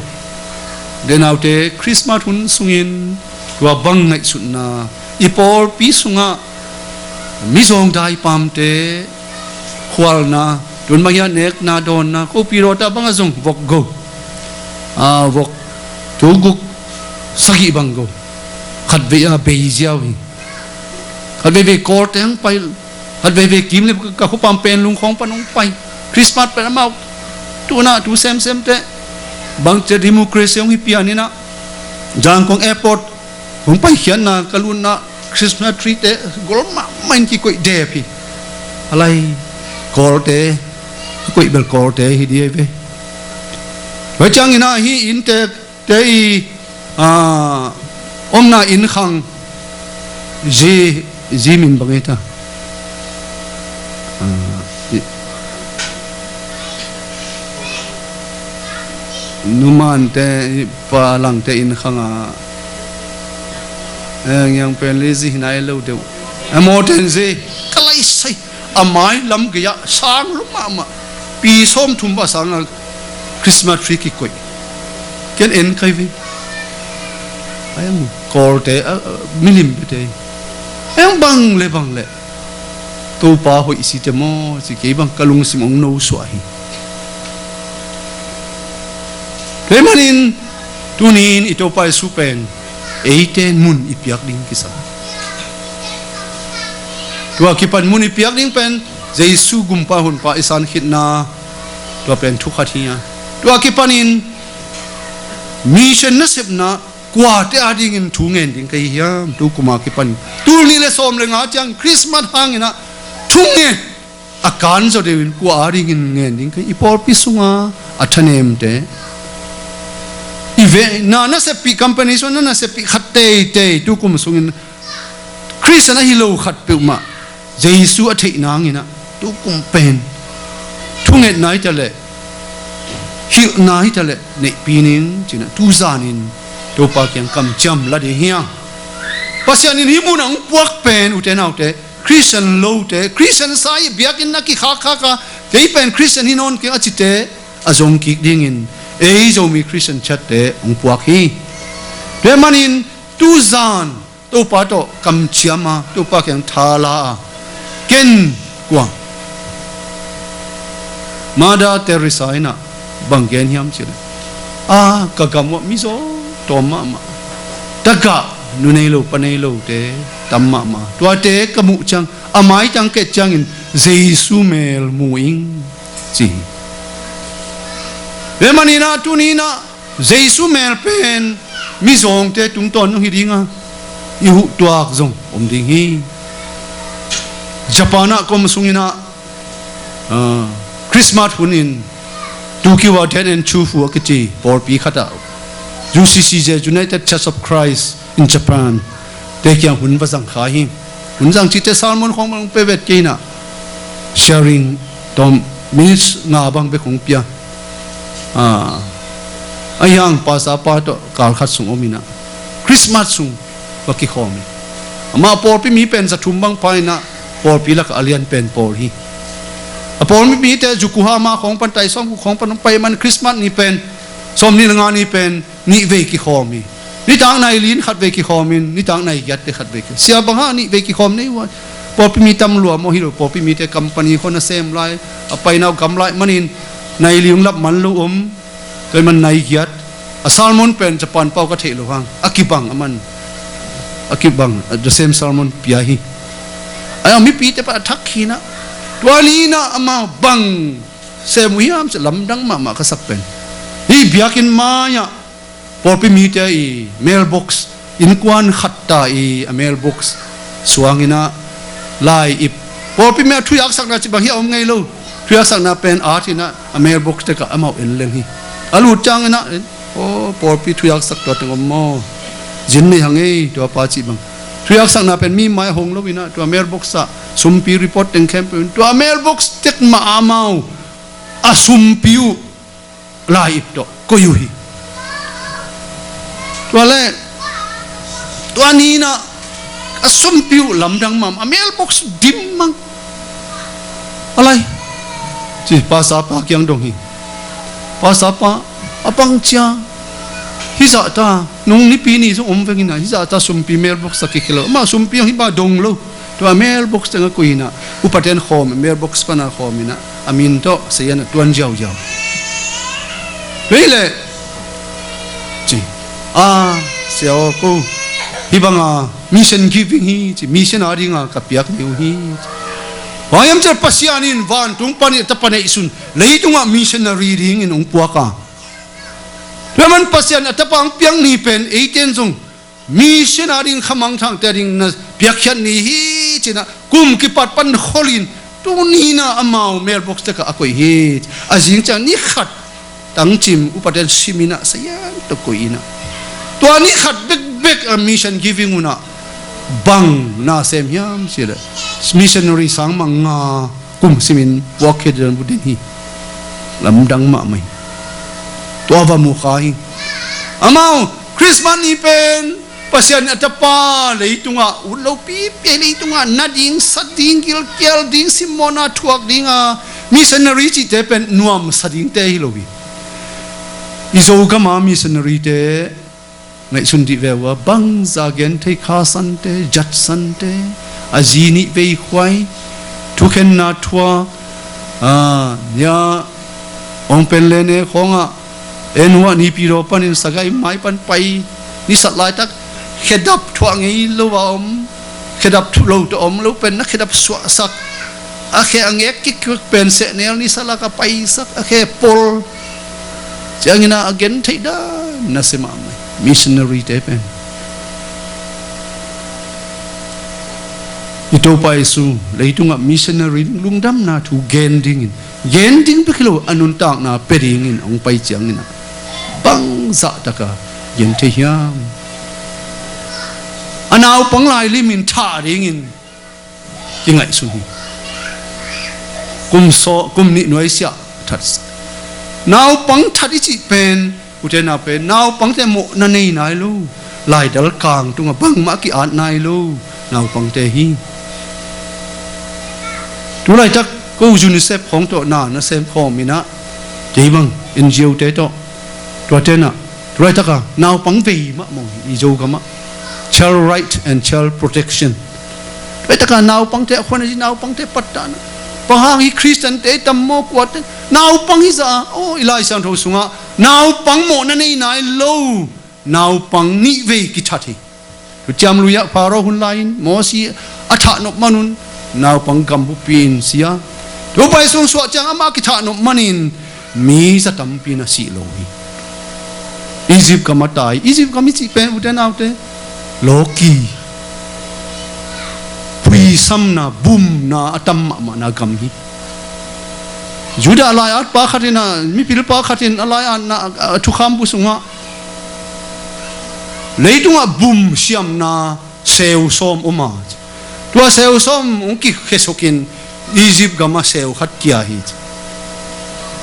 ute naute, Christmas hun sungin tua bang ngaihsutna, i pawlpi sungah mizawng daipamte khualna, tun mah hiah nekna dawnna, kopi dawta bangah zong vok go, a, vok tu guk sagih bang go. Khatvei a bei ziau hi. Khat veivei Kawlte hong pai, khat veivei kim le ka khuapam pen lungkhawng pan hong pai. Christmas pen amau tunah tu semsemte bangcia democracy hong hi pian in ah, Zangkong airport hong paikhiatna ka lutna Christmas tree te gol mahmah in kikoih dep hi. A lai Kawlte, kikoih bel Kawlte hi dih hi ve. Tua ciangin ah hih innte te i, a, omna inn khang zi, zi min bang hi ta? A, i, numante, i, pa langte inn khang a, eh, ngiang pen li zi hi nai lo deuh. A mawten zi ka lai sai. A mai lam gei-ah sang lum mahmah, pi sawmthum va sang a Christmas tree kikoih. Ken en kai ve. A hiang Kawlte, a, a, milim bete. A hiang bang le bang le Topa hoih si te maw ci, kei bang ka lungsim hong nosuah hi. Tua ahih manin tuni-in i Topa Jesu pen eite mun i piak ding kisam. Tua kipan mun i piak ding pen Jesu gumpa hunpa i san khitna, tua pen thu khat hi a. Tua kipanin mission nasepna kuate adingin thu ngen ding ka hi hiam? Tu kum a kipan tul nih le sawm le nga ciang Christmas hangin ah thu ngen a kan zaw deuhin kua adingin ngen ding ka hi? I pawlpi sunga a thanemte, i vekna naseppih, company sungah na naseppih khat teitei tu kum sungin Khristian ahi lo khat peuhmah Jesu a theih nangin ah tu kum pen thungetna hi ta leh hilhna hi taleh neihpi ning cinah tuzanin Topa kiang kamciam la ding hi hang. Pasian in hih munah hong puak pen ute naute, Khristian lote, Khristian sa ih biakinn a kikhakkhak a, kei pen Khristian hi nawn keng a cite a zong kik dingin ei Zomi Khristian ciatte hong puak hi. Tua manin tuzan Topa tawh kamciam a, Topa kiang thala a, ken kua Mother Teresa inah bang gen hiam cileh, a ka gam uah mizaw tawm mahmah, tagah nu nei lo pa nei lote tam mahmah, tuate ka muh ciang, a maitang ket ciangin Jesu mel mu ing ci hi. Tua maninah tuninah Jesu mel pen mizawngte tungtawn zong hi dinga, i huh tuak zong om ding hi. Japan ah ka om sunginah, ah, Christmas hunin Tokyo ah Daiichi Chufu a kici pawlpi khatah U C C J, United Church of Christ in Japan te kiang hun va zang kha hi. Hun zang cite sermon khawng bang pe vet kei inah, sharing tawm minutes nga bang bek hong pia. Ah, a hiang pastor pa tawh kal khat sung om inah Christmas sung va kikhawm hi. Amah pawlpi mi pen za thum bang pha inah pawlpi lakah a lian pen pawl hi. A pawlpi mite Yokohama khawng pan, Taisawngkuk khawng pan hong pai man Christmas ni pen, sawmnih le nga ni pen nih vei kikhawm hi. Nitak nai li in khat vei kikhawm in, nitak nai giat te khat vei kikhawm. Sia bang hang nih vei kikhawm nei uh a, pawlpi mi tam lua maw hi lo, pawlpi mite company khawng a sem lai, a paina uh gam lai manin nai li hong lap man lo om. Tua man nai giat. A sermon pen Japan pau ka theih lo hang, a kibang a man, a kibang, the same sermon pia hi. A mipite pan a thak hi inah, tua ni inah amah bang sem uh hiam ci, lamdang mahmah ka sak pen, hih biakinn mai-ah pawlpi mite i mailbox, innkuan khat ta i a mailbox suang inah lai ip, pawlpi mi a thuyaksakna ci bang hi a om ngei lo, thuyaksakna pen at inah a mailbox tekah amau en leng hi. A lut ciang inah, aw, pawlpi thuaksak tua teng om maw, zin nei hang ei tua pa ci bang. Thuaksakna pen mi mai hong lo inah tua mailbox ah sumpi report teng khempeuh in, tua mailbox tek mah amau a sumpi uh lai ip tawh koih uh hi. Tua le, tua ni inah a sumpi uh lamdang mahmah, a mailbox dim mang. A lai ci, pastor pa kiang dong hi. Pastor pa, a pang cia, hih zahta nung nipi ni zong om veng inah, hih zahta sumpi mailbox a kikhel lo, amah sumpi hong hi ba dong lo. Tua mailbox teng a koih inah, upaten khawm, mailbox pana khawm inah, a min tawh sayan a tuan ziauziau. Vei le ci, a, sia aw ko, hih banga mission giving hi ci, mission a dinga ka piak ni uh hi ci. Huaiam ciah Pasian in vantung panin a tapa neihsun leitungah missionary dingin hong puak a. Tua man Pasian a tapa hong piak ni pen eiten zong mission a ding khamangthangte a ding na piakkhiat ni hi cinah kum kipat pan kholin tuni inah amau mailbox tekah a koih hi. A zing ciang ni khat tangcim upaten sim inah sayan tawh koih inah, tua ni khat bekbek a mission giving unah bang na sem hiam cileh missionary sang mah nga kum simin puak khia dan bu den hi. Lamdang mahmah hi. Tua va mu kha hi. Amau Christmas ni pen Pasian a tapa leitungah ut lopipi, leitungah na ding, sa ding, gilkial ding, simmawhna thuak dinga missionary cihte pen nuamsa dingte hi lo hi. I Zogama missionary te ngaihsun dih ve uh a, bangzah genthei, Kha Sante, Jat Sante, a zi nih vei khuai, thukhenna thuak, a, nia, ong pen le ne khawngah, en huah nipi daw panin sagai mai pan pai, ni sat laitak khedap thuah ngei lo a om, khedap thuah lo tawh om lo pen na khedap suahsak, a khe a ngek kik pen sehnel ni salak a paisak, a khe pol. Ciangin a gentheih dan na sia mahmah hi. Missionary te pen i Topa Jesu leitungah missionary lungdamna thu gen dingin, gen ding bek hi lo a nuntakna pia dingin hong pai ciangin a bangzah taka genthei hiam? A naupang lai limin thah dingin kingaihsun hi. Kum sawm, kum nih nuaisiah that, Naupang that i cih pen, ute naute, naupangte mawhna nei nai lo. Laidal kang tungah bangmah a ki-at nai lo naupangte hi. Tulaitak ko UNICEF khawng tawh na na sem khawm inah, kei bang N G O te tawh, tua tenah tulaitak a naupang vei mahmah hi i Zogamah. Child right and child protection. Tulaitak a naupangte a khuan a ci, naupangte pattahna. Bang hang hi, Khristiante tam maw, kuate? Naupang hi zah a, aw, i Lai Siangtho sungah naupang mawhna nei nai lo naupang nih vei kithat hi. Thuciam Lui ah Pharaoh hun lai-in Mosi a thah nop manun naupang gam bupi in si a, Topa Jesu suah ciang amah a kithah nop manin mi za tampi in a sih lo hi. Egypt gam a tai. Egypt gam i cih pen, ute naute, lawki, puisamna, bumna a tam mahmahna gam hi. Judah lai-at pa khat in a, mipil pa khat in a lai-atna, a thukham bu sungah, leitungah bum siamna seu sawm om a, tua seu sawm hong kikhesukin Egypt gamah seu khat kia hi, ci.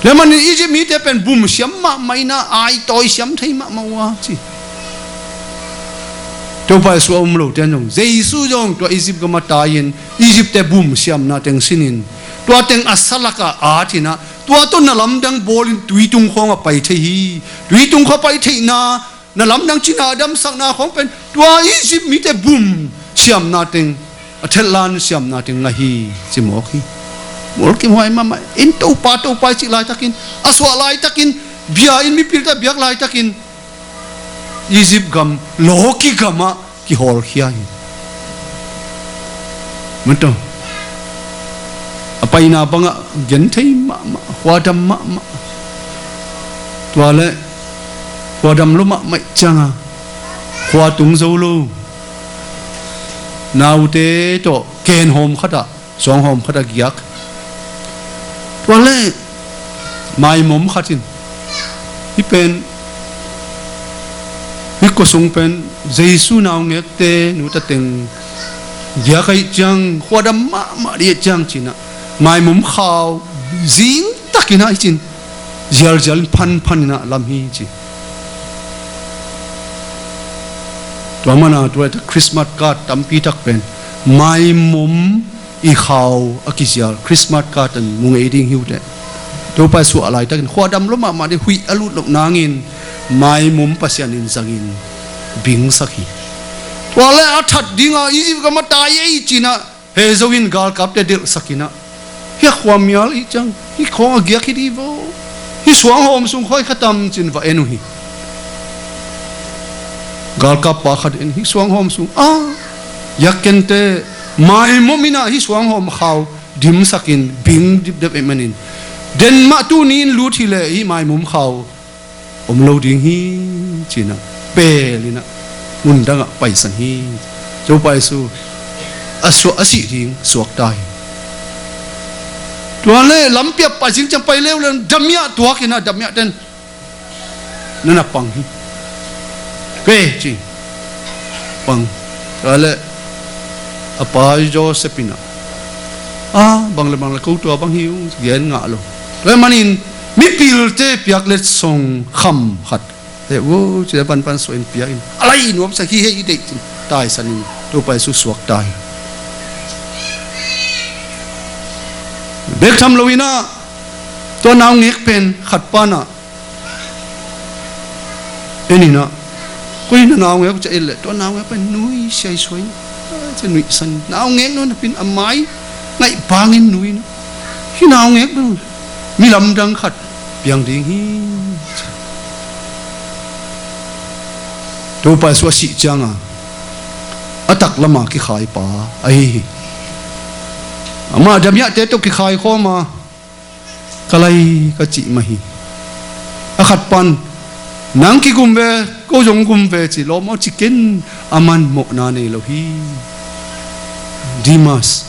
Tua manin Egypt mite pen bum siam mahmah in a, aitawi siam thei mahmah uh a, ci. Topa Jesu a um lote zong, Jesu zong tua Egypt gamah tai-in Egypt-te bum siamna teng sinin, tua teng a sa lakah at in a, tua tawh na lamdang bawlin tui tung khawngah pai thei hi. Tui tung khawng pai theihna, na lamdang cina a damsakna khawng pen tua Egypt mite bum siamna teng, a thellan siamna teng ngah hi, ci mawk hi. Mualkimhuai mahmah in, Topa, Topa i cih laitakin, a suah laitakin, bia in mipilte a biak laitakin Egypt gam lawki gamah kihawlkhia hi. Mataw, a paina bangah genthei mahmah, khuadam mahmah. Tua le khuadam lo mahmah ih cianga, khua tung zo lo, naute tawh kenhawm khatah, suanghawm khatah giak. Tua le maimom khat in, hih pen, hih khuasung pen Jesu naungekte nuta teng giak ahih ciang, khuadam mahmah dih ahih ciang cinah, maimom khau zingtakinah hih cin zialzial in phanphan inah lam hi, ci. Tua mana tua Christmas card tampitak pen maimom i khau a kizial Christmas card in mu ngei ding hi uh teh. Topa i suah laitakin khuadam lo mahmah dih, huih a lut loh nangin maimom Pasian in zangin bingsak hi. Tua le a that dinga Egypt gam a tai ei cinah, he zo in galkapte delhsak inah, hih a khuamial ih ciang, hih khawng a giak hi dih vaw, hih suanghawm sung khawi khatam cin va en uh hi. Galkap pa khat in hih suanghawm sung a giak kenteh, maimom inah hih suanghawm khau dimsakin bing dipdep ahih manin, den mah tuni in lut hileh hih maimom khau om lo ding hi, cinah, pel inah mundangah paisan hi. Topa Jesu a suah, a sih ding suakta hi. Tua le lampi ah pai zing ciang pai leuleu, damiah tuak inah, damiah ten nana pang hi. Ke, ci. Pang. Tua le a pa Joseph inah, a, bang le bang le ko tua bang hi uh, gen ngah lo. Tua manin mipilte piak letsong kham khat, eh, wo, ci le panpan suah in pia in, a lai nuamsa hi, hei i deih cin taisan in Topa Jesu suakta hi. Bek tham lo inah tua naungek pen khat panah en inah, koi na naungek uh, ci a en leh, tua naungek pen nui siaisuai, ci a nuihsan. Naungek nawn napin a mai ngaih bangin nui inah, hih naungek bel mi lamdang khat piang ding hi, ci. Topa Jesu a sih cianga a taklama kikhaipa ahi hi. Amah damiahte tawh kikhai khawma, ka lai ka cih mah hi. A khat pan, nang kigum ve, ko zong gum ve, ci lawm aw ci ken, aman mawhna nei lo hi. Demas.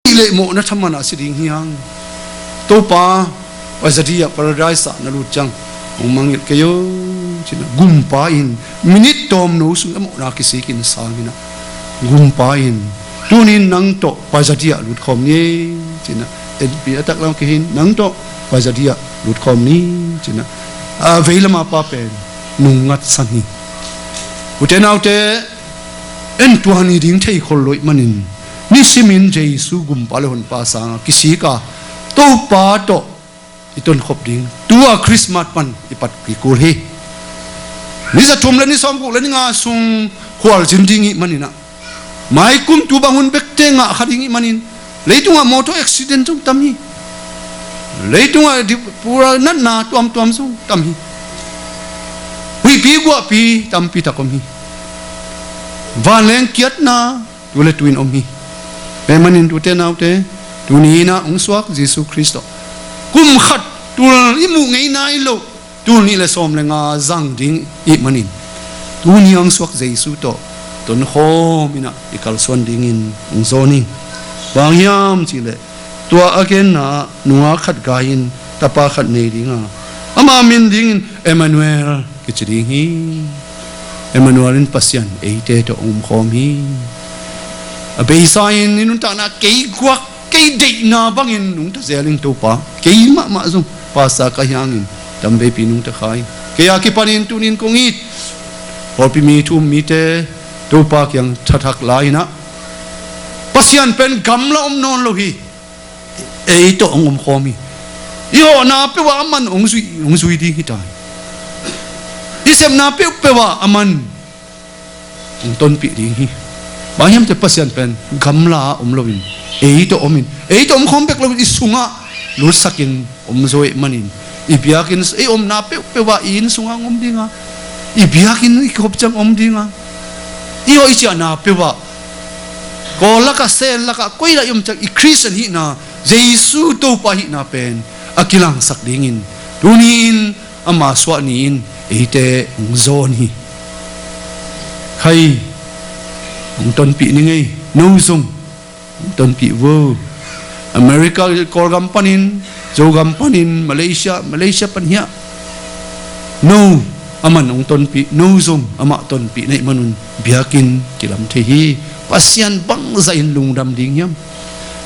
Ih leh mawhna thaman ah si ding hiang. Topa, paizadi ah, paradise ah na lut ciang hong mangngilh kei aw, cinah gumpa in minute tawmno sung a mawhna kisikin sang inah, gumpa in tunin nang tawh paizadi ah lut khawm ni ei, cinah Enpi a taklam kei hin, nang tawh Vizag ah lutkhawm ni, ci-in ah, a veilama pa pen nung ngatsan hi. Ute naute, en tua ni ding thei khol lo ahih manin, nisimin Jesu gumpa le honpa sanga kisik a, Topa tawh i tonkhop ding, tua Christmas pan i pat kikul hi. Ni za thum le ni sawmguk le ni nga sung khualzin ding ahih manin ah, maikum tu bang hun bekte ngah kha ding ahih manin, leitungah motor accident zong tam hi. Leitungah di-, pura natna tuamtuam zong tam hi. Huihpi guahpi tampi tak om hi. Vanleng kiatna tu le tu-in om hi. Tua ahih manin tute naute, tuni in ah hong suak Jesu Khrist tawh kum khat tul i muh ngei nai loh, tul nih le sawm le nga zang ding ahih manin, tuni a hong suak Jesu tawh tonkhawm in ah i kalsuan dingin hong zawn hi. Bang hiam cih leh, tua a genna ah nungak khat gai-in tapa khat nei ding a, ama min dingin Emmanuel kici ding hi. Emmanuel in Pasian eite tawh hong omkhawm hi. A beisa in i nuntakna kei guak, kei deihna bangin nungta zel ing Topa. Kei mahmah zong pastor ka hih hangin tamveipi nungta kha hi. Kei a kipanin tuni-in kong it pawlpi mi thu-um mite Topa kiang thathak lai in ah, Pasian pen gamla om nawn lo hi. Ei tawh hong omkhawm hi. I hawhna peuh ah aman hong zui, hong zui ding hi ta hi. I sepna peuhpeuh ah aman hong tonpih ding hi. Bang hiam cih leh Pasian pen gamla ah om loin, ei tawh omin, ei tawh omkhawm bek loin i sungah lutsakin om zaw ahih manin, i biakinn, i omna peuhpeuh ah i inn sungah hong om ding a, i biakinn i kikhop ciang om ding a, i hawh i ciahna peuh ah, Kawl lakah, Sen lakah, koi lah i om ciang i Khristian hihna, Jesu Topa hihna pen a kilangsak dingin tuni-in ama suah ni-in eite hong zawn hi. Khai, hong tonpih ning ei, no zong hong tonpih vo. America, Kawlgam panin, Zogam panin, Malaysia, Malaysia pan hiah, no, aman hong tonpih, no zong amah tonpih na hih manun biakinn kilam thei hi. Pasian bangzahin lungdam ding hiam?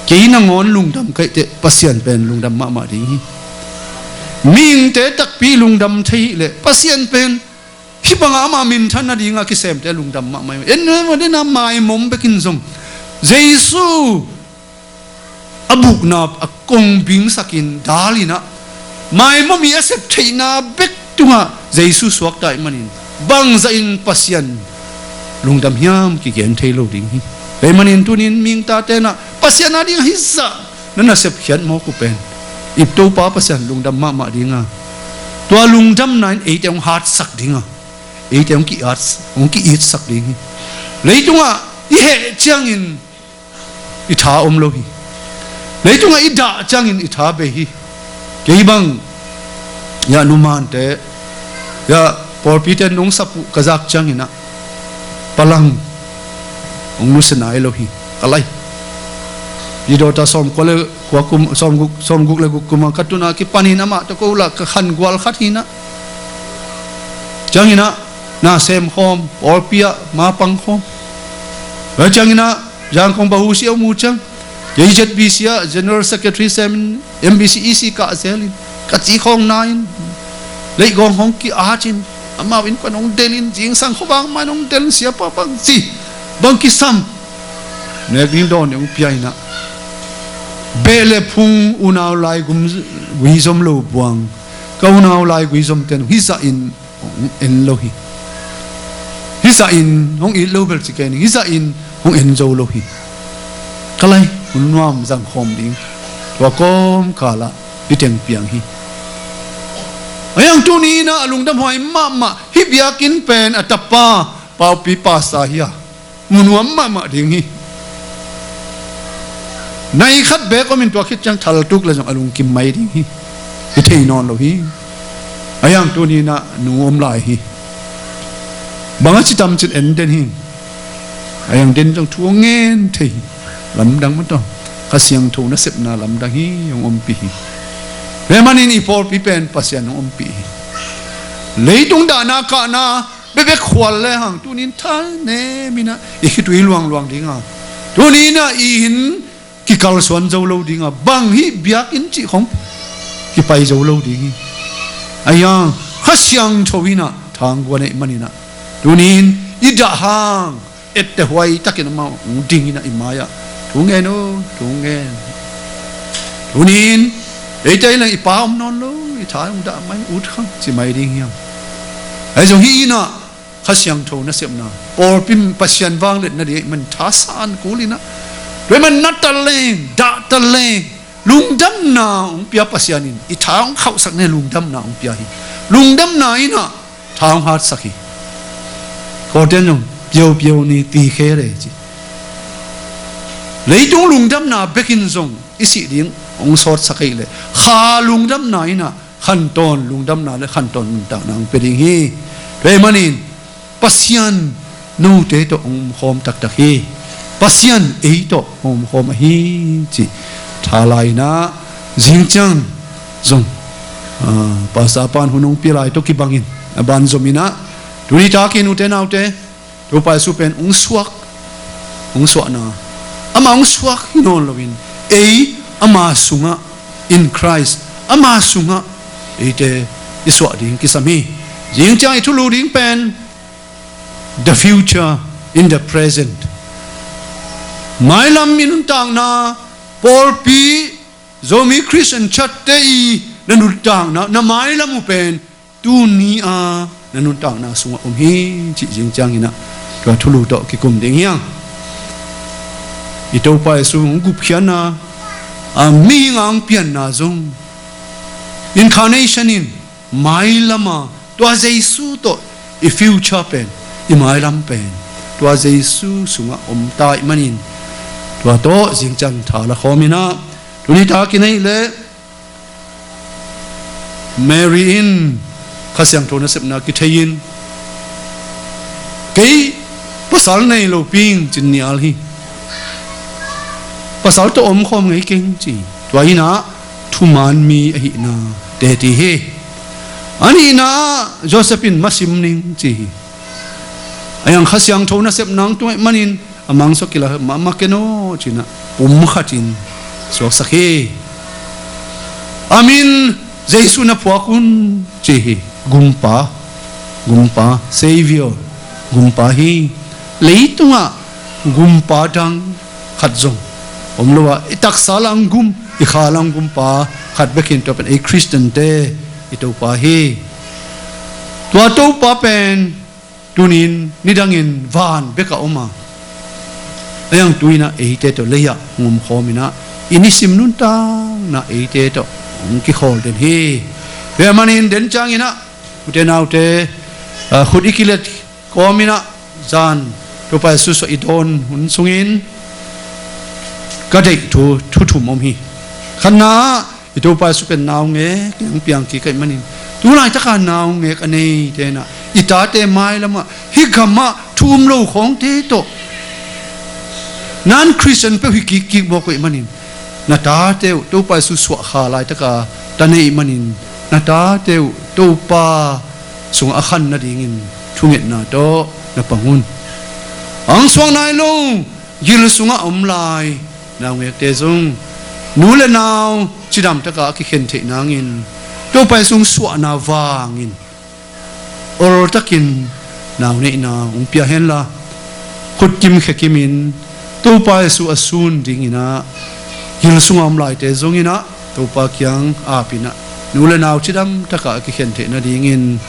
Kei nangawn lungdam ka hih teh Pasian pen lungdam mahmah ding hi. Mihingte takpi lungdam thei hi leh Pasian pen hih bangah ama minthan nadinga kisemte lungdam mahmah hi. En, en, en, a maimom bekin zong Jesu a bukna a kong bingsakin dal in ah, maimom i a sep theihna bek tungah Jesu suakta ahih manin, bangzahin Pasian lungdam hiam kigen thei lo ding hi. Tua ahih manin tuni-in mihing tate in ah Pasian adingah hih zah na nasep khiat mawk uh pen, i Topa Pasian lungdam mahmah ding a, tua lungdamna in eite hong hatsak ding a, eite hong ki-at, hong ki-itsak ding hi. Leitungah i heh ciangin i tha om lo hi. Leitungah i dah ciangin i tha bei hi. Kei bang, ya numante, ya pawlpite nong sap uh ka zak ciangin ah, palang hong nusia nai lo hi. Ka lai. I dawta sawmkua le kua kum, sawmguk, sawmguk le guk kum a ka tun a kipanin amah tawh ko lah ka khan gual khat hi in ah. Ciangin ah, na sem khawm, pawlpi ah mapang khawm. Tua ciangin ah, Zangkong Bahusi a om uh ciang, K Z B C ah General Secretary sem in, M B C E C kah zel in, ka ci khawng na in, leigawng khawng ki-at in, amau innkuan hong del in, zingsang khuavak mah in hong del in, siapa bang ci, bang kisam. Nek ding dawn ding hong pia in ah, beh le phung, unau laigui zom lo buang, ka unau laigui zomte in hong hizah in hong en lo hi. Hizah in hong it lo bel ci kei ning, hizah in hong en zo lo hi. Ka lai, hun nuam zang khawm ding. Tua kawmkal ah hih teng piang hi. Ahi hang tuni in ah a lungdam huai mahmah, hih biakinn pen a tapa, Paupi Pastor hi a, mu nuam mahmah ding hi. Nai khat beek om in tua khit ciang thal tuk leh zong a lungkim mai ding hi. I thei nawn lo hi. Ahi hang tuni in ah nu om lai hi. Bang a ci tam cin en den hi. Ahi hang den zong thu hong ngen thei hi. Lamdang mah tawh, Kha Siangtho nasepna lamdang hi, hong ompih hi. Tua ahih manin i pawlpi pen Pasian hong ompih hi. Leitung dahna kahna bekbek khual lehang tuni in thanem in ah i khitui luangluang ding a, tuni in ah i hin kikalsuan zo lo ding a, bang hih biakinn cih khong kipai zo lo ding hi. Ahi hang Kha Siangtho in ah thang guan ahih manin ah, tunin i dah hang etteh huai takin amah hong ding in ah i mai-ah thu ngen o, thu ngen. Tunin eite in ah i Pa om nawn lo, i tha hong dah mai, ut khang ci mai ding hi hang. Ahi zong hih in ah Kha Siangtho nasepna, pawlpi Pasian vangliatna ding ahih man thasan kul in ah, tua ahih man na taleng, dah taleng, lungdamna hong pia Pasian in i tha hong khauhsak ni, lungdamna hong pia hi. Lungdamna in ah tha hong hatsak hi. Khawlte'n zong piaupiau ni, ti khe le ci. Leitung lungdamna bekin zong i sih ding hong sawtsak ahih leh, Kha lungdamna in ah khantawn lungdamna le khantawn nuntakna hong pia ding hi. Tua ahih manin Pasian note tawh hong omkhawm taktak hi. Pasian ei tawh hong omkhawm ahi cih tha lai in ah, zingciang zong, ah, Pastor pa'n hun hong pia lai tawh kibangin a banzom in ah, tuni takin ute naute, Topa Jesu pen hong suak, hong suahna, amah hong suak hi nawn loin, ei ama sungah, in Christ, ama sungah eite i suah ding kisam hi. Zingciang i thulu ding pen the future in the present. Mailam i nuntakna, pawlpi, Zomi Christian chatte i na nuntakna, na mailam uh pen tuni a na nuntakna sungah om hi cih zingciang in ah tua thulu tawh kikum ding hi hang. I Topa Jesu hong gupkhiatna, a, mihing a hong pianna zong, incarnation in mailam a, tua Jesu tawh i future pen, i mailam pen tua Jesu sungah om ta ahih manin, tua tawh zingciang tha la khawm in ah, tuni takin ahih leh Mary in Kha Siangtho nasepna kithei in, kei pasal nei lo ping cin nial hi. Pasal tawh omkhawm ngei keng ci. Tua in ah thuman mi ahihna teci hi. A nihna ah Joseph in masim ning ci hi. Ahi hang Kha Siangtho nasepna hong tung ahih manin a mangsuak kila mahmah ken aw ci-in ah pum khatin suaksak hi. A min Jesu na phuak un ci hi. Gumpa, Gumpa, Saviour, Gumpa hi. Leitungah gumpa dang khat zong om lo a, i taksa lam gum, i kha lam gumpa khat bek hi, tua pen ei Khristiante i Topa hi. Tua Topa pen tunin nidangin van bekah om a, ahi hang tu-in ah eite tawh lei-ah hong omkhawm in ah, i nisim nuntakna eite tawh hong kikhawl den hi. Tua ahih manin den ciangin ah, ute naute, ah, khut i kilet kawmin ah, zan Topa Jesu suah i dawn hun sungin ka deih thu, thu thum om hi. Khatna ah, i Topa Jesu pen naungek in hong piang kik ahih manin, tu laitaka naungek a neite in ah, i tate mailamah, hih gamah thu um lo khawngte tawh, non-Christian peuh hi kikkik mawk uh ahih manin, na tate uh Topa Jesu suah kha laitaka ta neih manin, na tate uh Topa sungah a khan nadingin thungetna tawh na pang un. Hong suak nai lo, gil sungah om lai naungekte zong, nu le nau cidamtaka a kikhen theih nangin, Topa Jesu hong suahna vangin oltakin nau neihna hong pia henla, khutkim khekimin Topa Jesu a sun dingin ah, gil sungah om laite zongin ah, Topa kiang apin ah, nu le nau cidamtaka a kikhen theih nadingin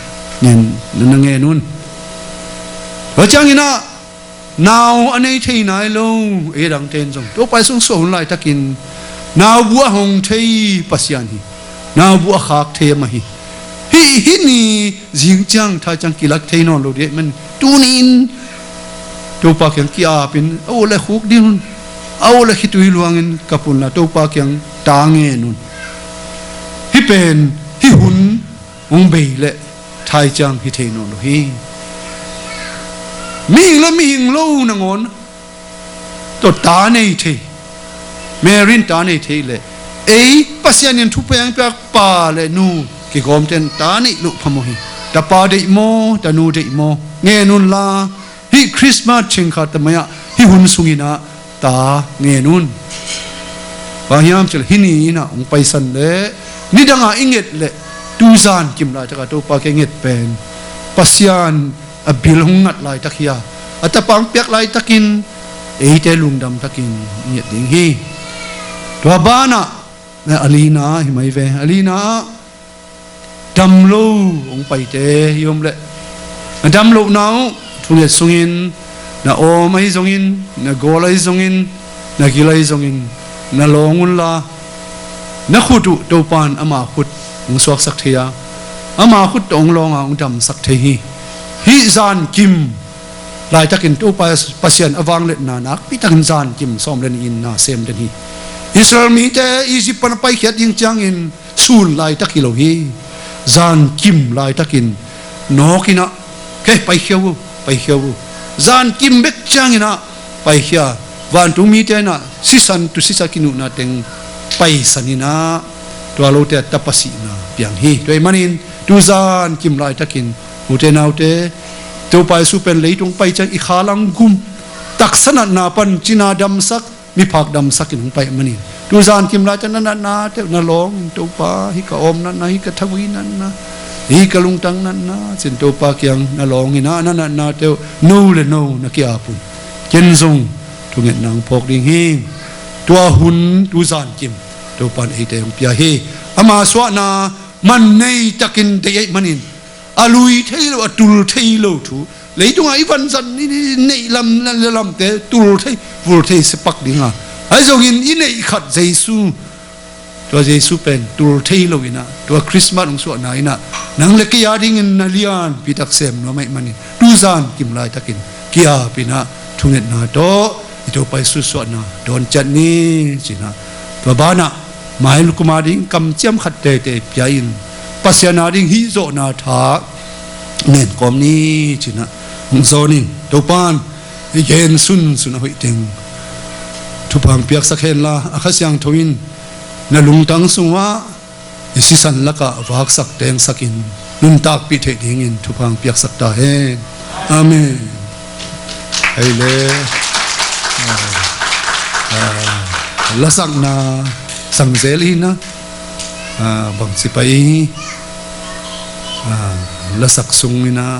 ngen, na ngen un. Tua ciangin ah, nau a nei thei nai lo, ei dangte in zong, Topa Jesu hong suah hun laitakin, nau bu a hong thei Pasian hi, nau bu a khak thei amah hi. Hih, hih ni zing ciang, thai ciang kilak thei nawn lo ding ahih man, tuni-in Topa kiang ki-apin, a uk le khuk ding un, a uk le khitui luangin kap unla, Topa kiang ta ngen un. Hih pen, hih hun hong bei leh thai ciang hi thei nawn lo hi. Mihing le mihing lo nangawn tawh ta nei thei, Mary in ta nei thei leh, ei Pasian in thupha hong piak pa le nu kigawmte in ta neih loh phamawh hi. Tapa deih maw, tanu deih maw, ngen unla, hih Christmas ching khat ta mai-ah, hih hun sungin ah ta ngen un. Bang hiam cih leh hih ni in ah hong paisan leh nidangah i nget leh tuzan kim laitakah Topa kiang nget pen Pasian a bil hong ngat laitak hi a, a tapa hong piak laitakin eite lungdam takin i nget ding hi. Tua banah a lina hi mai ve. A lina ah dam lo hong paite hi om leh, na dam lohna uh thunget sungin na awm ahi zongin, na gawl ahi zongin, na gil ahi zongin, na lawng unla, na khut uh Topa in ama khut hong suaksak thei a, ama khut tawh hong lawnga hong damsak thei hi. Hih zankim laitakin Topa Pasian a vangliatna nakpitakin zankim sawm le nih in na sem den hi. Israel mite Egypt pan a paikhiat ding ciangin sun laitak hi lo hi. Zankim laitakin nawk in ah, kei paikhia uh, paikhia uh. Zankim bek ciangin ah paikhia. Vantung mite in ah sisan, tusisa kinuhna teng paisan in ah, tua lote a tapa sihna piang hi. Tua ahih manin tuzan kim laitakin ute naute, Topa Jesu pen leitung pai ciang i khalang gum, taksa natna pan cina damsak, miphak damsak in hong pai manin, tuzan kim laitak na natnate uh na lawng in, Topa, hih ka awm natna, hih ka thagui natna, hih ka lungtang natna ci-in Topa kiang na lawng in ah, na natnate uh no le no na ki-ap un. Ken zong thungetna hong phawk ding hi. Tua hun tuzan kim Topa in eite hong pia hi. Ama suahna man nei takin deih ahih manin, a lui thei lo, a tul thei lo thu, leitungah i vanzat, i neih lam, lam, lamte tul thei, vul thei sipak ding a, ahi zongin i neih khat Jesu, tua Jesu pen tul thei lo in ah, tua Christmas hong suahna in ah, nang le kei a dingin na lianpi tak sem nuam ahih manin, tuzan kim laitakin ki-ap in ah, thungetna tawh i Topa Jesu suahna dawn ciat ni ci-in ah, tua banah mailam kum a ding kamciam khat teitei pia in, Pasian a ding hih zawhna tha ngen kawm ni ci-in ah hong zawn in, Topa in i gen sunsun a hoih teng thupha hong piaksak henla, a Kha Siangtho in na lungtang sungah i sisan lakah vaksak tengsakin nuntakpih theih dingin thupha hong piaksak ta hen. Amen. Hei le, ah, ah, lasakna sang zel hi na, ah, bangci pai, ah, lasak sung in ah